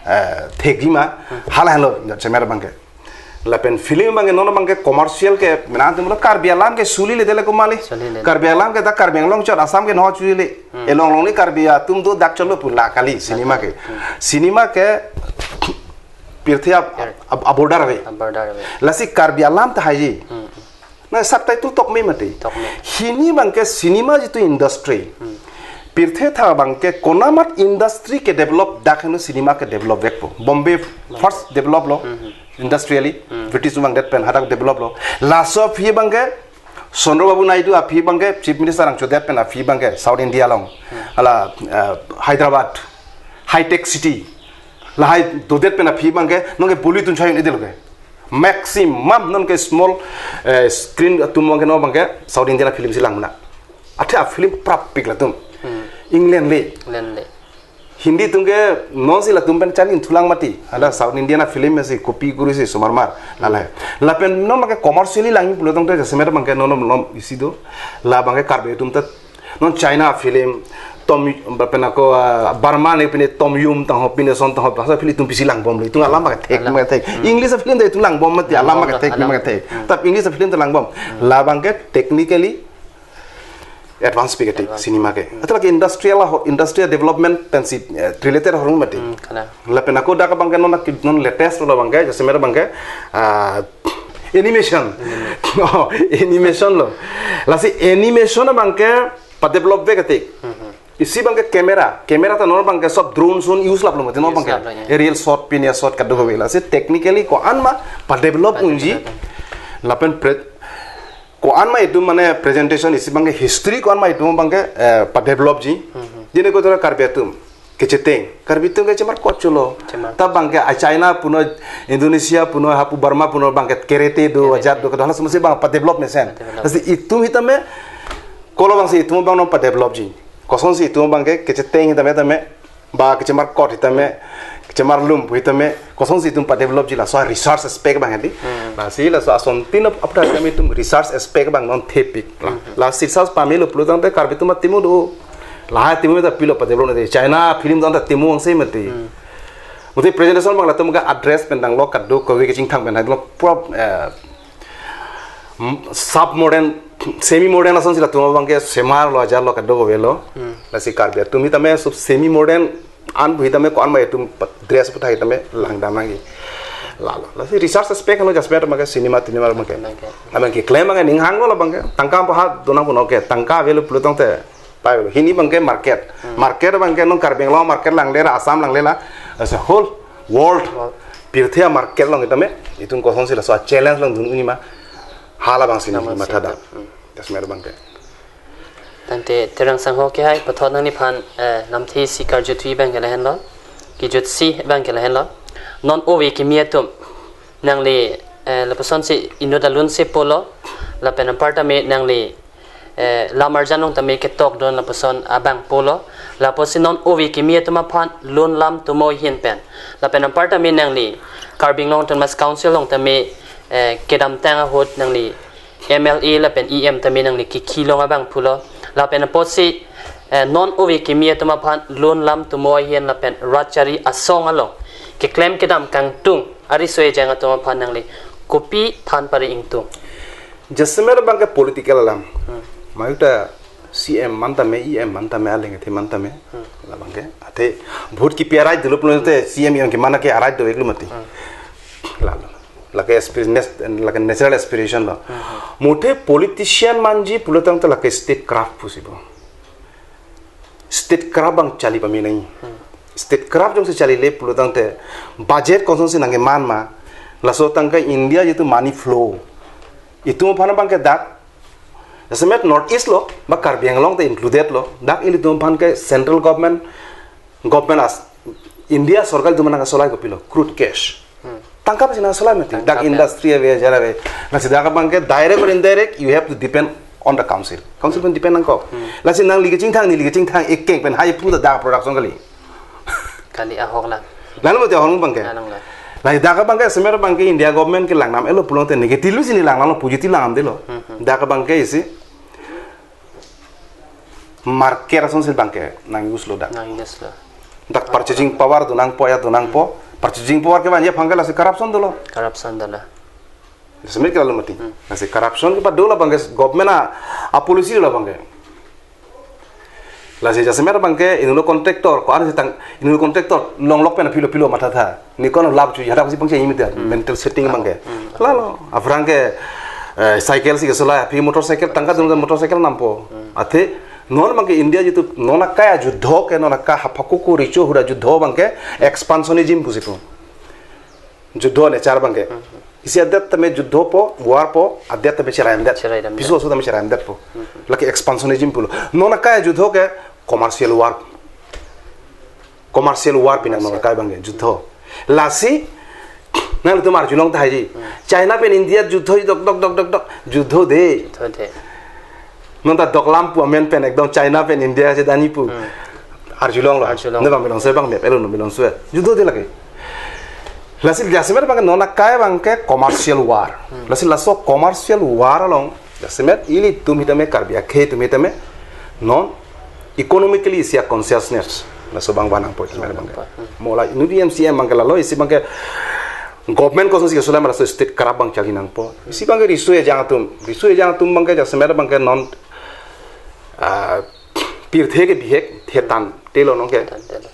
eh, thekji ma, hala halo, jasemet abang ke. Lapen film abang ke, non abang ke commercial ke, menang atum lo Karbi alam ke sulile dele kumali. Sulile. Karbi alam ke ta Karbi Anglong chot, Assam ke no chulile. Hmm. Elong long ni Karbi atum do dak chot lo pu la kali, cinema ke. Hmm. Cinema ke, pirthe ab, ab, ab border ave. Ab border ave. Lasi Karbi alam ta haiji. Hmm. Na subtitle tok me mati. Tok me. Hini abang ke cinema jitu industry. Hmm. Pirthe tha abang ke konat amat industry ke develop dak heno cinema ke develop vekpo. Bombay first develop lo, hmm, industrially. Hmm. British abang det pen hadak develop lo. Laso aphi abang ke Chandra Babu Naidu aphi abang ke Chief Minister angchodet pen aphi abang ke South India along. Hmm. Hala, eh, Hyderabad, high tech city. Lahai dodet pen aphi abang ke, non ke boli tun chayun edil ke. Maximum non ke small, eh, screen atum abang ke non abang ke South Indian film si langna. Athe a film prapik latum. Hmm. England le. England le. Hindi atum ke non si latum pen chalin thulang mati. Ada South Indian film si copy guri si sumar mar. Lalai. Lapen non abang ke commercially lang pulo tangte jasemet abang ke non non isi do. Labang ke Karbi atum ta non China film, Tom, lapen ako, ah, Burma ne pine Tom Yum tangho, pine son tangho, bahasa film itum pisi langbom le, itum alam abang ke thek, alam abang ke thek. Hmm. English film ta itum langbom mati, alam abang ke thek, alam abang ke thek. Hmm. Tap English film ta langbom. Hmm. Labang ke technically advance pi ke thek, advance, cinema ke. Hmm. Atau lagi industrial ho, industrial development pensi, eh, related horong mati. Hmm, kana. Lapen ako dak abang ke non aki, non latest lo abang ke, jasemet abang ke, ah, animation. Animation. Oh, animation lo. Lasi animation abang ke pa develop vek tik. Mhm. Isi abang ke camera, camera ta non abang ke sob drone sun use lap lo mati non abang ke. Use lap lo, ya. Aerial shot, pine shot kado kave. Lasi technically ko-an ma pa develop unji. Pa develop. Lapen pre-, ko-an ma itum mane presentation isi abang ke history ko-an ma itum abang ke, eh, pa develop ji. Mhm. Jine ko tora Karbi atum kecheteng. Karbi atum ke chemarkot chulo. Chemarkot. Ta abang ke a China puno, Indonesia puno, hapu Burma puno abang ke karate do, karate, ajat do, kedo hala semua si abang pa develop mesen. Pa develop. Lasi itum hitame, kolo abang si itum abang non pa develop ji. Kosonsi itum abang ke kecheteng hitame tame, ba kechemarkot hitame, kechemarlum pu hitame, kosonsi itum pa develop ji laso research aspect abang hadi. Hmm. Lasi laso ason tin ap-, apta kami itum research aspect abang non thepik. La, hmm, la research pamelo pulo tangte Karbi atum atimu do. Lahai atimu ta pilo pa develop nade. China film tangte atimu angse mati. Hmm. Mati presentation abang latum ke address pen dang lo kado kave kachingthang pen hai lo prop, eh, m-, sub modern, semi modern ason si latum abang ke semar lo ajar lo kado kave lo. Hmm. Lasi Karbi atum hitame sob semi modern an pu hitame ko-an ma itum pat-, dress puthai hitame langdam lagi. Lalo. Lasi research aspect lo jasemet abang ke cinema, cinema abang ke. Abang ke. Abang ke claim abang ke ning hang lo abang ke. Tangka paha donang puno ke. Tangka avelo pulo tangte. Pai lo. Hini abang ke market. Hmm. Market abang ke non Karbi Anglong market langle la, Assam langle la. As a whole world. World. Pirthe market along hitame. Itum kosonsi laso challenge along dun unji ma. Hala abang si nang neli matha dak. Hmm. Jasemet abang ke. Tangte Terang Sangho ke hai, puthot nangliphan, eh, lamthe isi karjuthui abang ke lahenlo. Kejutsi abang ke lahenlo. Non ove kimi atum. Nangli, eh, lapuson si inut alun si pulo. Lapen anparta me nangli, eh, lam arjan along tame ketok don lapuson abang pulo. Lapusi non ove kimi atum aphan lun lam tumo ahin pen. Lapen anparta me nangli Karbi Anglong Autonomous Council along tame, eh, kedamtang ahut nangli M L A lapen E M tame nangli kikhi long abang pulo. Lapen apotsi, eh, non ove kimi atum aphan lun lam tumo ahin lapen rat chari asong along keklem kedam kangtung ariso ejang atum aphan nangli kopi than pari ingtung. Jasemet abang ke political alam. Hmm. Mayuta C M man tame, E M man tame, aleng athe man tame. Hmm. Labang ke. Athe vote kipi arai dolo pulote C M E M ke mana ke arai do eklu mati. Hmm. Lalo. Lake aspir-, nes-, lake natural aspiration lo. Hmm. Muthe politician manji pulo tangte lake statecraft pusi bo. Statecraft abang chali pame nai. Hmm. Statecraft jongsi chalile pulo tangte budget kosonsi nangkeman ma. Laso tangka India jitu money flow. Itum aphan abang ke dak. Jasemet North East lo, ba Karbi Anglong te included lo. Dak ilitum aphan ke central government, government as, India sorkar itum aphan nangsolai kopilo, crude cash. Hmm. Tangka pensi nangsolai mati. Tangka dak pen. Industry ave, ajar ave. Lasi dak abang ke direct or indirect, you have to depend on the council. Council pen depend nangkok. Hmm. Lasi nangli kachingthang, neli kachingthang, ekeng pen hai pu ta dak production kali. Kali ahok la. Lalu mati ahok abang ke. Lalu la. Lahai dak abangke semer abangke India government kelang nam elo pulote negative lo sini lang lo, positive lang nam delo. Hmm, hmm. Dak abangke isi market asonsi abangke nang use lo dak. Nang use lo. Dak purchasing power do nangpo, ya do nangpo. Purchasing power kevan ya abangke lasi corruption dolo. Corruption dolo. Semer ke lalu mati. Hmm. Lasi corruption kepado lo abangke government a, a policy lo abangke. Lasi jasemer abangke inut lo contractor, ko-an si tang inut lo contractor longlok pen apilo pilo mathatha. Ni kono lab chu, hadak si pangcheng imit ya, hmm, mental setting abangke. Hmm. Lalo, aphrang ke, eh, cycle si kesolai, aphi motorcycle, tangka dun motorcycle nampo. Hmm. Athe, non abangke India jitu, non akai ajudho ke, non akai haphakuku richo hura judho abangke, expansionism pusi pu. Judho ne char abangke. Hmm. Isi adet tame judho po, war po, adet tame cheraimdet. Cheraimdet. Piso so tame cheraimdet po. Hmm. Lake expansionism pulo. Non akai judho ke commercial war. Commercial war pina non akai abangke judho. Lasi, nanglitum arjulong tahai ji. Hmm. China pen India judho dok dok dok dok dok. Judho de. Judho de. Non ta doklam pu amen pen ekdom China pen India si dani pu. Hmm. Arjulong lo. Arjulong. Ne bang bilong se bang mep elo no bilong se. Judho de lake. Lasi jasemer abangke non akai abangke commercial war. Hmm. Lasi laso commercial war along jasemer ilitum hitame Karbi akhei atum hitame non economically isi a-consciousness. Laso abang vanangpo jasemer abangke. Hmm. Mo la inut M C M abangke lalo isi abangke government kosonsi kesolai ma laso state corrupt abang chali nangpo. Isi abangke riso ejang atum. Riso ejang atum abangke jasemer abangke non, ah, pirthe ke bihek thetan telo nonke. Thetan telo.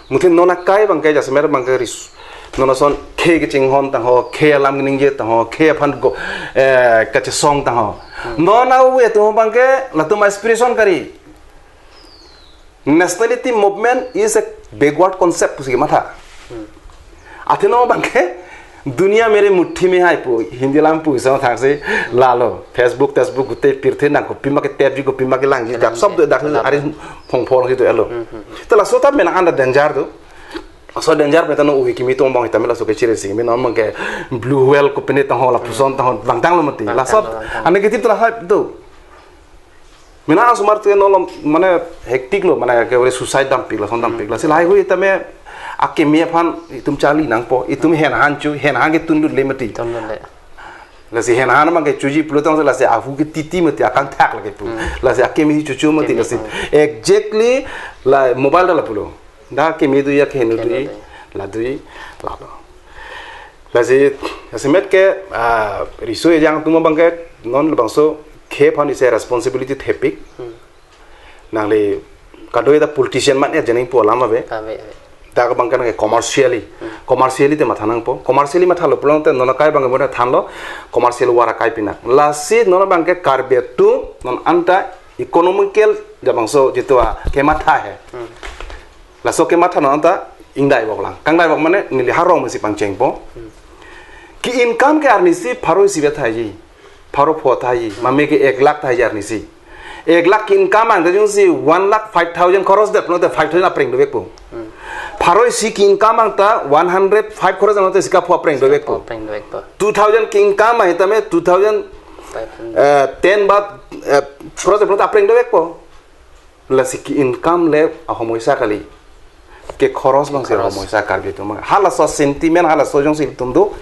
Muthin non akai abangke jasemer abangke ris. Non ason khei kechinghon tangho, khei alam ningje tangho, khei aphan go, eh, kachesong tangho. Hmm. Non awe atum abangke latum aspiration kari. Nationality movement is a backward concept pusi matha. Hmm. Athe non abangke duniya mere muthi mein hai pu, Hindi alam pu isang thangsi lalo. Facebook, Facebook gute pirthe nang kopima ketepji, kopima kelangji, dak sob dak ari phongphong si do elo. Hmm, hmm. Te laso ta mena anda danger do. So danger mena no uhi kimi tong bang hitame laso kechere si. Mena amang ke blue whale kopine tangho lapuson tangho bangtang lo mati. Bangtang lo, laso bangtang lo. A negative ta lahai do. Mena asomar tu nolom mane hectic lo, mane ke ore suicide dampik lason dampik. Hmm. Lasi lahai hui tame akimi aphan itum charli nangpo, itum henhan chu, henhan ke tunlut le mati. Tunlut le. Lasi henhan abangke chuji pulo tangte lasi ahu ke titi mati akangthak lake pu. Hmm. Lasi akimi chuchu mati lasi. Akimi, hmm. Exactly la mobile ta lapulo. Da akimi do ya kehenu do. Kehenu do. La do. Lalo. Lasi, lasi met ke, ah, riso ejang atum abangke, non labangso khei aphan isi responsibility thepik. Hmm. Nangli kadoi ta politician mat ya jening pu alam ave. Ave, ave. Dak abangke nang commercially. Hmm. Commercially te matha nangpo. Commercially mathalo pulote non akai abangke mo thanlo commercial war akai pinak. Lasi non abangke Karbi atum non anta economical jabangso jitu a kematha he. Hmm. Laso kematha non anta ingdai bok lang. Kangdai bok mane neli harong mesi pangchengpo. Hmm. Ke income ke arnisi pharo isi bethai ji. Pharo pho thai, mame ke ek lakh thai arnisi. Ek lakh ke income ang ta jongsi one lakh five thousand khoros det pulote five thousand apreng dovekpo. Hmm. Pharo isi ke income ang ta one hundred five khoros ang ta isi kapho apreng dovekpo. Apreng dovekpo. Two thousand ke income ang hitame two thousand, five hundred. Eh, ten ba, eh, khoros det pulote apreng dovekpo. Lasi ke income le ahomoisa kali. Ke khoros abangsi, khoros, ahomoisa Karbi atum. Halaso sentiment, halaso jongsi itum do,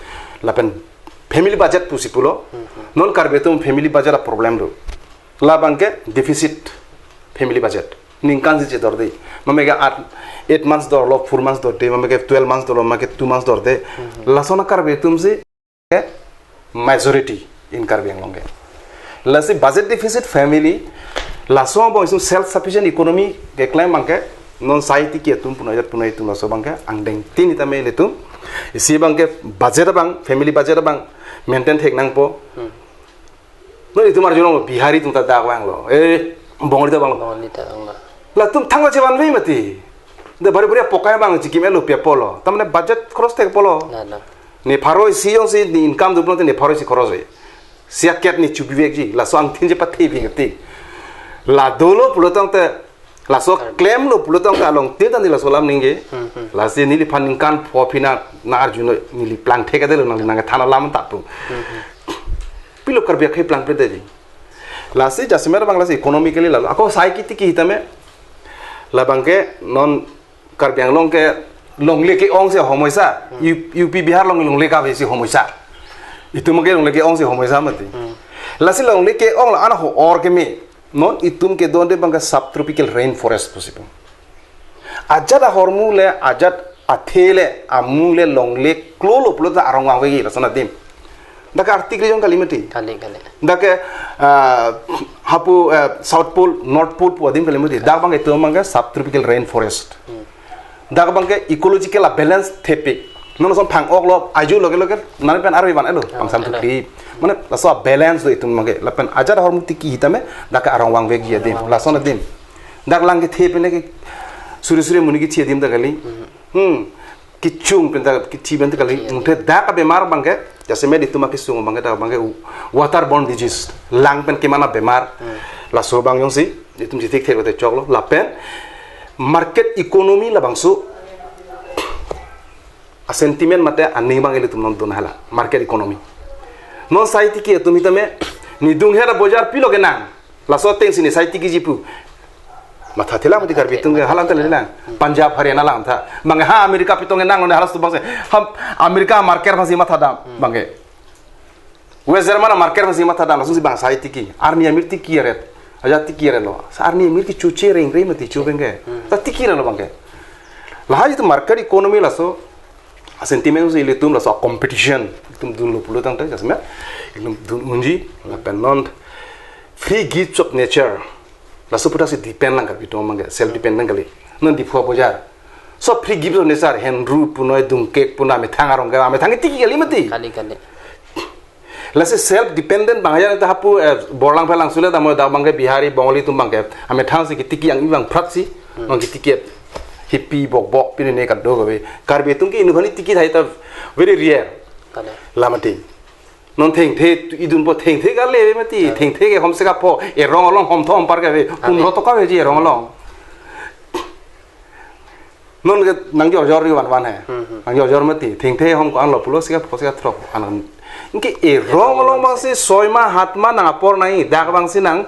lapen family budget pusi pulo. Hmm, hmm. Non Karbi atum family budget a problem do. Labangke deficit family budget. Ningkan si chedorde. Mame ke at, eight months dorlo, four months dorde, mame ke twelve months dorlo, mame ke two months dorde. Hmm, hmm. Lason a Karbi atum si majority in Karbi Anglong ke. Lasi budget deficit family, laso abang isu self sufficient economy keklem abangke, non sai tiki atum punai jat punai atum laso abangke angdeng tin itame ilitum. Isi abangke budget abang, family budget abang maintain thek nangpo. Hmm. Non itum arjulong Bihari atum ta dak vanglo. Eh, Bongali ta vanglo. Bongali ta vanglo. Latum thangta chevanve mati. De bari bari pokai abang chikim elo pi apotlo. Tamane budget khoros thek apotlo. Na, na. Ne pharo isi jongsi ne income do pulote ne pharo isi khoros oi. Isi aket ne chubivekji. Laso angthin chepathevek ti. La dolo pulo tangte. Laso klemlo pulo tangte along tin ta ne laso alam ningje. Hmm, hmm. Lasi neliphan ningkan pho phina na arjuno neli plang thek adelo nang nang than alam ta pu. Hmm, hmm. Pilo Karbi akhei plangpledeji. Lasi jasemet abang lasi economically lalo. Ako sai kiti ki hitame. Labangke non Karbi Anglong ke Longle ke-ong si homoisa. U P Bihar along longle kave si homoisa. Itum ke longle ke-ong si homoisa mati. Lasi longle ke-ong la-an ahor keme. Non itum kedonde abang ke subtropical rainforest pusi pu. Ajat ahormu le, ajat athe le, amu le longle klolo pulote arong vangvekji lason adim. Dak ke Arctic region kali mati. Kali, kali. Dak ke, ah, hapu, eh, South Pole, North Pole pu adim kali mati. Dak abang ke itum abang ke subtropical rainforest. Dak abang ke ecological balance thepik. Non lason phang-ok lo, aju loge loge, nani pen arve van elo, oh, pangsan elo. Tukli. Mane, laso balance do itum abang ke, lapen ajat ahormu tiki hitame, dak ke arong vangvekji adim, lason adim. Dak lang kethe pen ke, suri suri amonit kethi adim dak kali. Hmm. Kechung pen ta, kethi pen ta kali. Iya. Muthe dak abemar abang ke, jasemet itum akesung abang ke, dak abang ke waterborne disease. Lang pen keman abemar. Hmm. Laso abang jongsi, itum chithekthek lote choklo. Lapen, market economy labangso, a sentiment mate aning abang ilitum non dun hala. Market economy. Non sai tiki atum hitame, neli dungher abojar pilo kenang. Laso ateng si neli sai tikiji pu. Matha thela mati Karbi atum ke halang tele lang. Punjab, Haryana lang tha. Abang ke ha America pitong nang ne halas tu abang si. Ham America market aphansi matha dam. Abang ke. West German market aphansi matha dam. Lason si abang sai tiki. Arni amir tiki aret. Aja tiki aret lo. Sa arni amir ki chuche reng reng mati chu abang ke. Ta tiki aret lo abang ke. Lahai tu market economy laso. A sentiment si ilitum laso competition. Itum dunlo pulo tangte, jasemet. Itum dun unji. Lapen non free gifts of nature. Laso puta si depend lang Karbi atum abang ke, self dependent kali. Non Diphu abojar. So free gifts of nature, henru punoi, dungkek punoi, amethang arong ke, amethang tiki kali mati. Kali, kali. Lasi self dependent abang aja ta hapu, eh, Borlang Phelang sule ta mo dak abang ke Bihari, Bengali atum abang ke. Amethang si ketiki ang ibang prat si, non ketiki hippie bok bok pini ne kado kave. Karbi atum ke inut aphan tiki thai ta very rare. Kali. La mati. Non thengthe idunpo thengthe kale mati. Thengthe ke hom se kapo. Erong along hom thom par kave. Kali. Pundro toka veji erong along. Non ke nang jor jor ri van van he. Hmm, hmm. Nang jor jor mati. Thengthe hom ko-an lo pulo sika pho sika throk. Anan. Inke erong along abang si soi ma hat ma nang apor nai. Dak abang si nang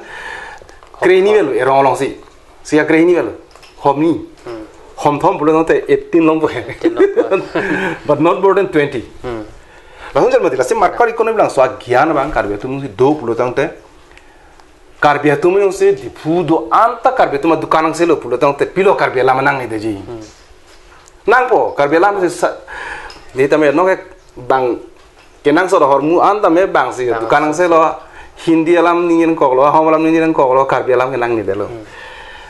kreni velo erong along si. Sika kreni velo. Hom ni. Hmm. Hom thom pulo tangte eighteen longpo he. Eighteen longpo. But not more than twenty. Hmm. Langsung jal mati. Lasi market economy lang so agyan abang Karbi atum si do pulo tangte. Karbi atum jongsi Diphu do-an ta Karbi atum adukan nangselo pulo tangte pilo Karbi alam nangnedetji. Hmm. Nangpo, Karbi alam si sa, di tame nonke abang kenangsot ahormu an tame abang si bang dukan si. Nangselo Hindi alam ningjenkoklo, Ahom alam ningjenkoklo, Karbi alam ke nangnedetlo. Hmm.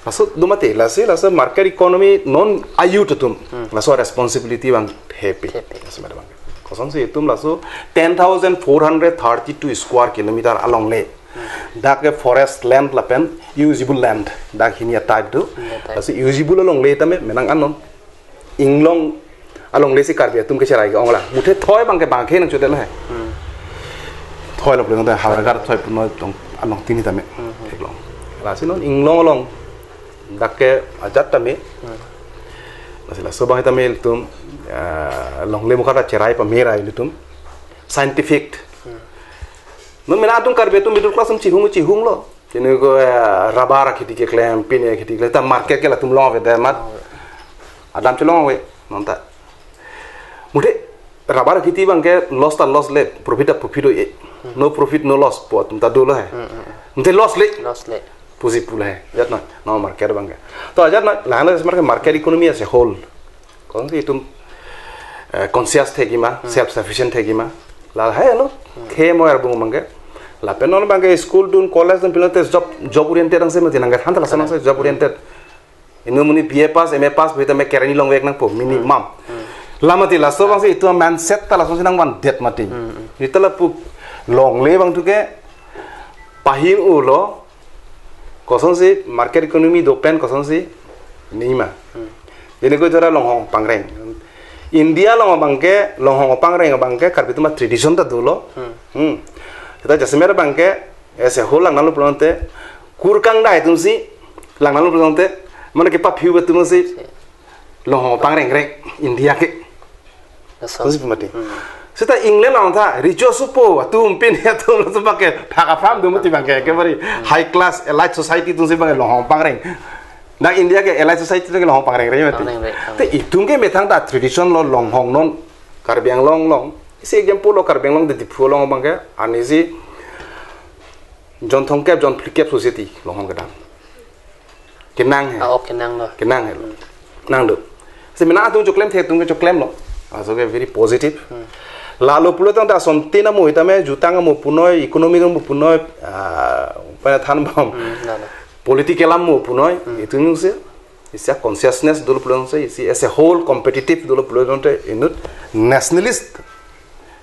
Laso do mati, lasi, laso market economy non a-youth atum. Hmm. Laso responsibility abang hepi. Hepi. Laso abang. Kosonsi itum laso ten thousand four hundred thirty-two square kilometer along le. Dak ke forest land lapen usable land. Dak hini a-type do. Hini a-type. Lasi usable along le tame menang anon. Inglong along le si Karbi atum kecherai ke-ong lang. Muthe thoi abang ke abang ke nangchodetlo he. Hmm. Thoi lo pulo tangte Howraghat thoi punoi tong along tini tame. Hmm, hmm. Theklong. Lasi non inglong along. Dak ke ajat tame. Hmm. Lasi laso abang tame ilitum, ah, longle mukha ta cherai pamera ilitum. Scientific. Hmm. Non mena atum Karbi atum middle class atum chihung chihunglo. Chini ko, eh, rubber kheti keklem, pine kheti keklem, ta market ke latum long avedet mat. Long ave. Adam chelong ave, non ta. Muthe rubber kheti abang ke loss ta loss le, profit ta profit do-e. Hmm. No profit, no loss pu atum ta dolo he. Hmm, hmm, hmm. Muthe loss le. Loss le. Pusi pu le he. Ajat noi, non market abang ke. To ajat noi, lahan market, market economy as a whole. Kosonsi itum, eh, conscious thekji ma, hmm, self sufficient thekji ma. La hai lo, hmm, khe mo arbung abang ke. Lapen non abang ke school dun, college dun pilote job, job oriented angse mati nangkethan ta lason, hmm, angse job oriented. Inut amonit B A pass, M A pass, pu hitame kereni longvek nangpo, minimum. Hmm. La mati laso abang si itum mindset ta lasonsi nangvandet mati. Hmm, hmm. Ita lapu longle abang tu ke pahing-olo, kosonsi market economy do pen kosonsi nima. Hmm. Ini ko jora longhong pangreng. India along abang ke, longhong pangreng abang ke, Karbi atum a-tradition ta dolo. Hmm. Hmm. Kita jasemet abang ke, ese holang nalo pulote, kurkang dai atum si, lang nalo pulote, mane kepaphiu atum si, longhong pangreng rek, India ke. Laso. Kosonsi pu mati. Hmm. Seta England along ta, richo supo, atum pin atum laso abang ke, phak aphram do mati abang ke, ekebare, hmm, high class, elite society atum si abang ke longhong pangreng. Nang India ke elite society ke longhong pangreng rei mati. Pangreng rei, te pangreng. Itum ke methang ta tradition lo longhong non Karbi Anglong along. Isi example lo Karbi Anglong de Diphu along abang ke anisi jon thomkep jon phlikep society longhong kedam. Kenang he. Ah, oh, kenang lo. Kenang he. Nang do. Si mena atum choklem the atum ke choklem lo. Aso ke very positive. Hmm. Lalo pulo tangte asontin amo itame jutang amo punoi, economic amo punoi, ah, pada than bom. Hmm, na, na. Political amo punoi, hmm, itum si isi a consciousness dolo pulo tangte, isi as a whole competitive dolo pulo tangte, inut nationalist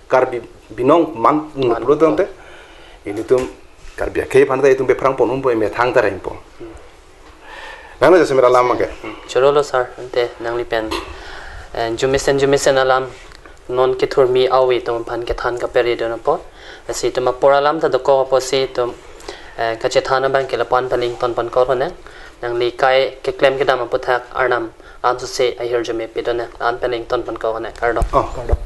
Karbi Binong man, man pulo tangte, ilitum Karbi akhei aphan ta itum bephrang pon umpo, methang ta rengpo. Nang lo jasemet alam ke. Choro lo sir, ante nangli pen, eh, jumesen jumesen alam non kethurmi awi atum aphan kethan kaperi don apot. Lasi itum apor alam ta dokok apotsi itum, eh, kachethan abang ke lapu-an pen ington pon kok konang. Nangli kai keklem kedam aputhak Arnam an suse ahirjume pidon nang. An pen ington pon kok konang. Kardom. Oh, kardom.